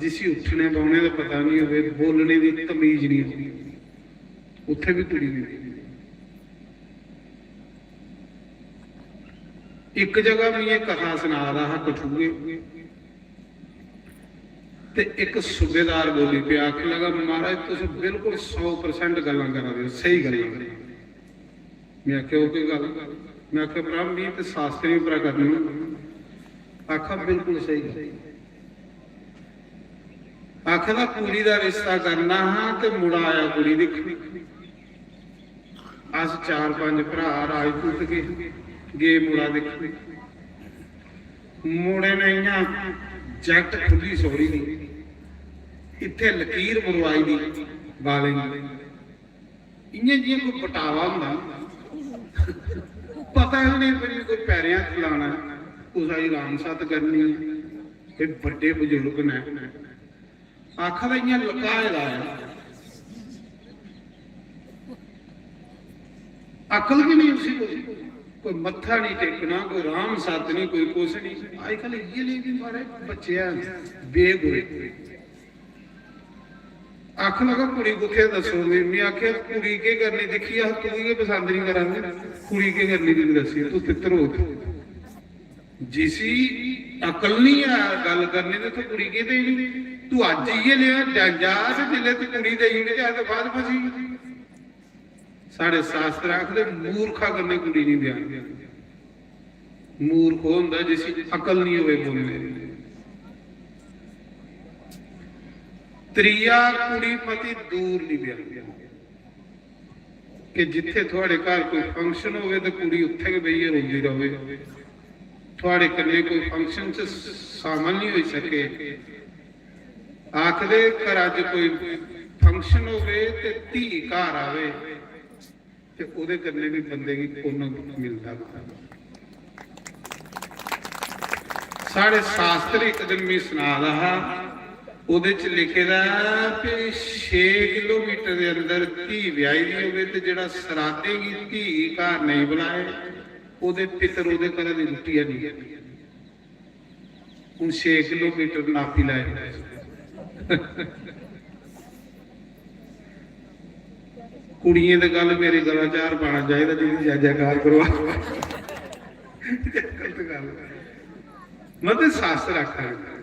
जिसी उट्ठने बौहने दा पता नहीं होवे, बोलने दी तमीज नहीं होवे, उत्थे भी कुड़ी नहीं। इक जगह मैं ये कथा सना रहा हा कठुए, ते इक सूबेदार बोली पेआ, आखन लगा, "महाराज, तुस बिल्कुल सौ परसेंट गल्लां करा दे ओ, स्हेई गल्लां करा दे ओ।" मैं आखेआ, "ओह् केह् गल्ल?" मैं आखेआ, "भ्रा, मी ते शास्त्रें उप्परा करनी।" आखा, "बिल्कुल स्हेई गल्ल।" आखा दा, "कुड़ी दा रिश्ता करना हा ते मुड़ा आया कुड़ी दिक्खन। अस चार पंज भ्रा राजपूत गए, गए मुड़ा दिक्खन। मुड़े ने इ'यां जैकट खु'ल्ली छोड़ी दी, इत्थै लकीर मरवाई दी बालें गी, इ'यां जि'यां कोई बटावा होंदा ना, पता गै नेईं भाई कोई पैरें हत्थ लाना, कुसै दी राम सत्त करनी ऐ, कोई बड्डे बजुर्ग न।" आखा दा इ'यां लकाए दा ऐ, अकल गै नेईं उसी कोई, कोई मत्था नेईं टेकना, कोई राम सत्त नेईं, कोई कुछ नेईं। अजकल इ'यै लेई बी मारे बच्चे हैन बेगुरे। आखन लगा, "कुड़ी कुत्थै दस्सो मिगी?" में आखेआ, "कुड़ी केह् करनी, दिक्खी अस तुगी गै पसंद नेईं करा दे, कुड़ी केह् करनी तुगी दस्सियै, तू तित्तर हो।" जिसी अकल नहीं है गल्ल करने दी, तो कुड़ी केह् देनी? तू अज्ज इ'यै लेआ डंजा ते जिसलै तू कुड़ी देई ओड़ी ते बाद फसी। साढ़े शास्त्र आखदे, "मूर्खा कन्नै कुड़ी नहीं ब्याहनी।" मूर्ख ओह् होंदा जिसी अकल नहीं होवे बोलने दी। त्रीया, कुड़ी मती दूर नहीं ब्याहनी। कि जित्थे थुआड़े घर कोई function होवे ते कुड़ी उत्थे गै बेहियै रोंदी रवे, थुआड़े कन्नै कोई function च शामिल नहीं होई सके। आखदे घरा च कोई function होवे ते धी घर आवे ते ओदे कन्नै भी बंदे गी पुन्न मिलदा। साढ़े शास्त्र इक दिन मी सना दा हा, ओह्दे च लिखे दा ऐ कि छे किलोमीटर दे अंदर धी ब्याही दी होवे ते जेह्ड़ा सराधें गी धी घर नेईं बुलाए, ओह्दे पितर ओह्दे घरा दी रुट्टी है नहीं। हून छे किलोमीटर नापी लैओ। कुड़ियें दे गल मेरे गला च हार पाना चाहिदा, जिंदी जय जयकार करवा। गलत गल। मतलब शास्त्र आखा दे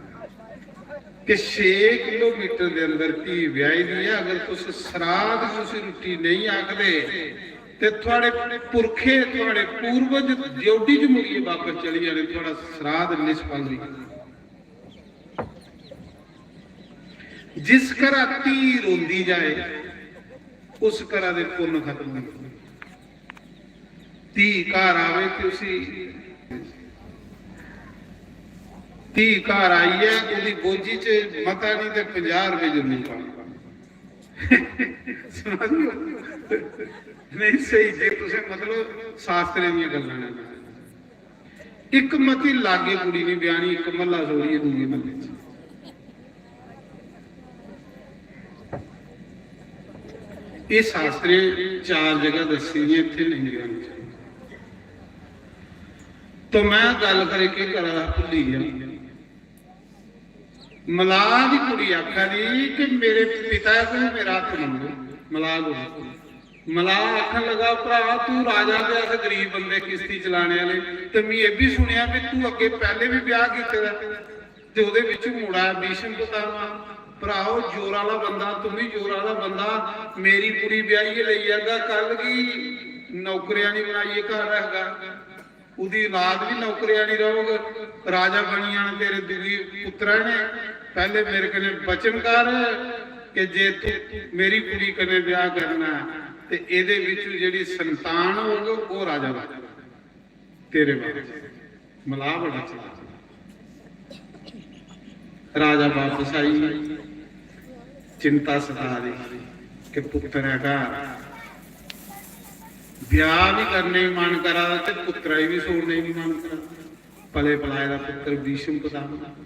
कि छे किलोमीटर दे अंदर धी ब्याही दी ऐ, अगर तुस सराध गी उसी रुट्टी नेईं आखदे ते थुआड़े पुरखे, थुआड़े पूर्वज ड्योढ़ी च मुड़ियै बापस चली जाने, थुआड़ा सराध निष्फल होई जाना। जिस घरा धी रोंदी जाए, उस घरा दे पुन्न खत्म होई जंदे। धी घर आवे ते उसी, धी घर आई ऐ, ओह्दी बोझी च मता निं ते पंजाह् रपेऽ जरूर पाने। समझ गए? नहीं, स्हेई जे तुसें, मतलब, शास्त्रें दियां गल्लां न। इक मती लागे कुड़ी निं ब्याह्नी, इक म्हल्ला छोड़ियै दूए म्हल्ले च। एह् शास्त्रें चार जगह दस्सी दियां, इत्थै नेईं ब्याह्नी चाहिदी। तो में गल्ल करै केह् करा दा, भुल्ली गेआ। मलाह दी कुड़ी आखा दी कि मेरे पिता कोल मेरा हत्थ मंगो। मलाह कोल, मलाह आखन लगा, "भ्रा, तू राजा ते अस गरीब बंदे किश्ती चलाने आह्ले, ते मी एह् बी सुनेआ कि तू अग्गे पैह्ले बी ब्याह् कीते दा, ते ओह्दे बिच मुड़ा ऐ भीष्म पितामह। भ्राओ, जोर आह्ला बंदा, तुम बी जोर आह्ला बंदा, मेरी कुड़ी ब्याहियै लेई जागा, कल गी नौकरियां निं बनाइयै घर रखगा।" ओह्दी औलाद बी नौकरियानी रौह्ग, राजा बनी जाना तेरे दूई पुत्तरा ने। पैह्ले मेरे कन्नै वचन कर कि जे तू मेरी कुड़ी कन्नै ब्याह् करना ऐ ते एह्दे बिच्चों जेह्ड़ी संतान होग, ओह् राजा बनग तेरे बाद। मलाह बड़ा चला। राजा बापस आई, चिंता सता दी कि पुत्तर ऐ घर, ब्याह बी करने गी मन करा दा ते पुत्तरा गी बी छोड़ने गी मन करा दा। पले पलाए दा पुत्तर भीष्म पितामह।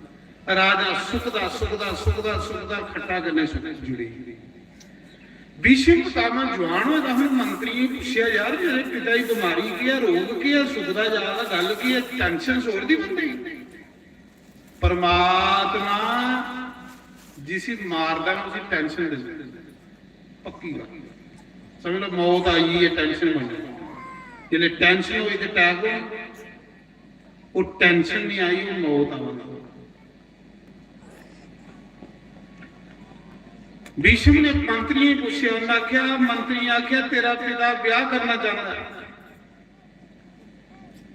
राजा सुखदा सुखदा सुखदा सुखदा खट्टा कन्नै सुख जुड़ी। भीष्म पितामह जवान होए दा, हून मंत्रियें गी पुच्छेआ, "यार, मेरे पिता गी बमारी केह् ऐ, रोग केह् ऐ, सुखदा जा दा, गल्ल केह् ऐ, tension छोड़दी बंदे गी?" परमात्मा जिसी मारदा ना, उसी tension दिंदा। पक्की गल्ल। समझ लो, मौत आई है, tension बनी। जिसले tension होई ते attack होई, वो tension नहीं आई, वो मौत आई। भीष्म ने मंत्रियों पूछे, उन्हें आख्या, मंत्रियों आख्या, "तेरा पिता ब्याह करना चाहता है।"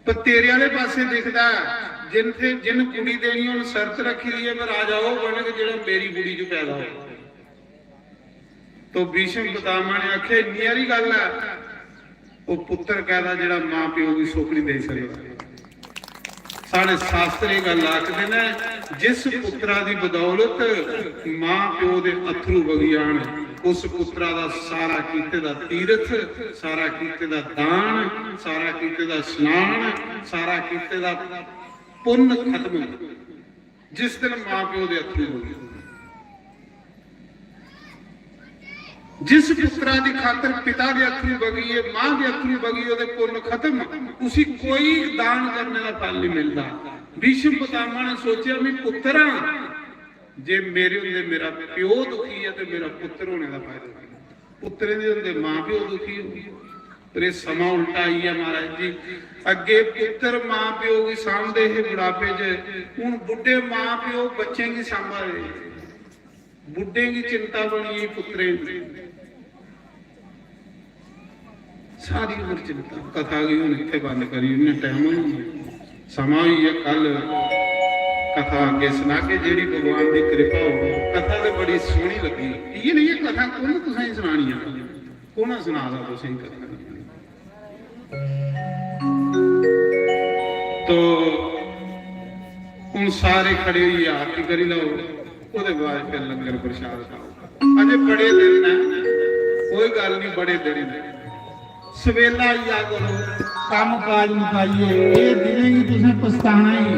पर तेरे आह्ले पासे दिखदा ऐ, जिन ते, जिन कुड़ी देनी, उन शर्त रखी दी ऐ, पर राजा ओह् बनग जेह्ड़ा मेरी कुड़ी च पैदा होग। तो भीष्म पितामह ने आखेआ, "इन्नी हारी गल्ल ऐ?" ओह् पुत्तर कैदा जेह्ड़ा मां प्यो गी सुख निं देई सकदा। साढ़े शास्त्र एह् गल्ल आखदे न, जिस पुत्तरा दी बदौलत मां प्यो दे अत्थरू बगी जान, उस पुत्तरा दा सारा कीते दा तीरथ, सारा कीते दा दान, सारा कीते दा स्नान, सारा कीते दा पुन्न खत्म होंदा, जिस दिन मां प्यो दे अत्थरू बगी। जिस पुत्तरा दी खातर पिता दे अत्थरू बगी, मां दे अत्थरू बगी, ओह्दे पुन्न खत्म, उसी कोई दान करने दा फल नहीं मिलदा। भीष्म पितामह ने सोचेआ, "मैं पुत्तर हां, जे मेरे होंदे मेरा प्यो दुखी ऐ ते मेरा पुत्तर होने दा फायदा केह्?" पुत्तरें दे होंदे मां प्यो दुखी होंदे। पर एह् समां उल्टा आई गेआ महाराज जी। अग्गे पुत्तर मां प्यो गी सांभदे हे बुढ़ापे च, हून बुड्ढे मां प्यो बच्चें गी सांभा दे। बुड्ढें गी चिंता बनी गेई पुत्तरें दी। सारी उम्र चिंता। कथा गी हून इत्थै बंद करी ओड़ने, टाइम होई गेआ, समां होई गेआ। कल कथा अग्गें सनागे, जेह्ड़ी भगवान दी किरपा होग। कथा ते बड़ी सोह्नी लग्गी। इ'यै नेहियां कथा कु'न तुसेंगी सनानियां? कु'न सना दा तुसेंगी कथा? तो हून सारे खड़े होइयै आरती करी लैओ, ओह्दे बाद फिर लंगर प्रसाद खाओ। अजे बड़े दिन न, कोई गल्ल नहीं, बड़े दिन न। सवेला आई जा करो। कम्म काज मुकाइयै, एह् दिनें गी तुसें पछताना ही।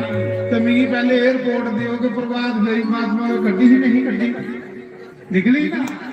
ते मिगी पैह्ले एयरपोर्ट देओ कि प्रभात फेरी महात्मा ने कड्ढी ही, नहीं कड्ढी? निकली ना?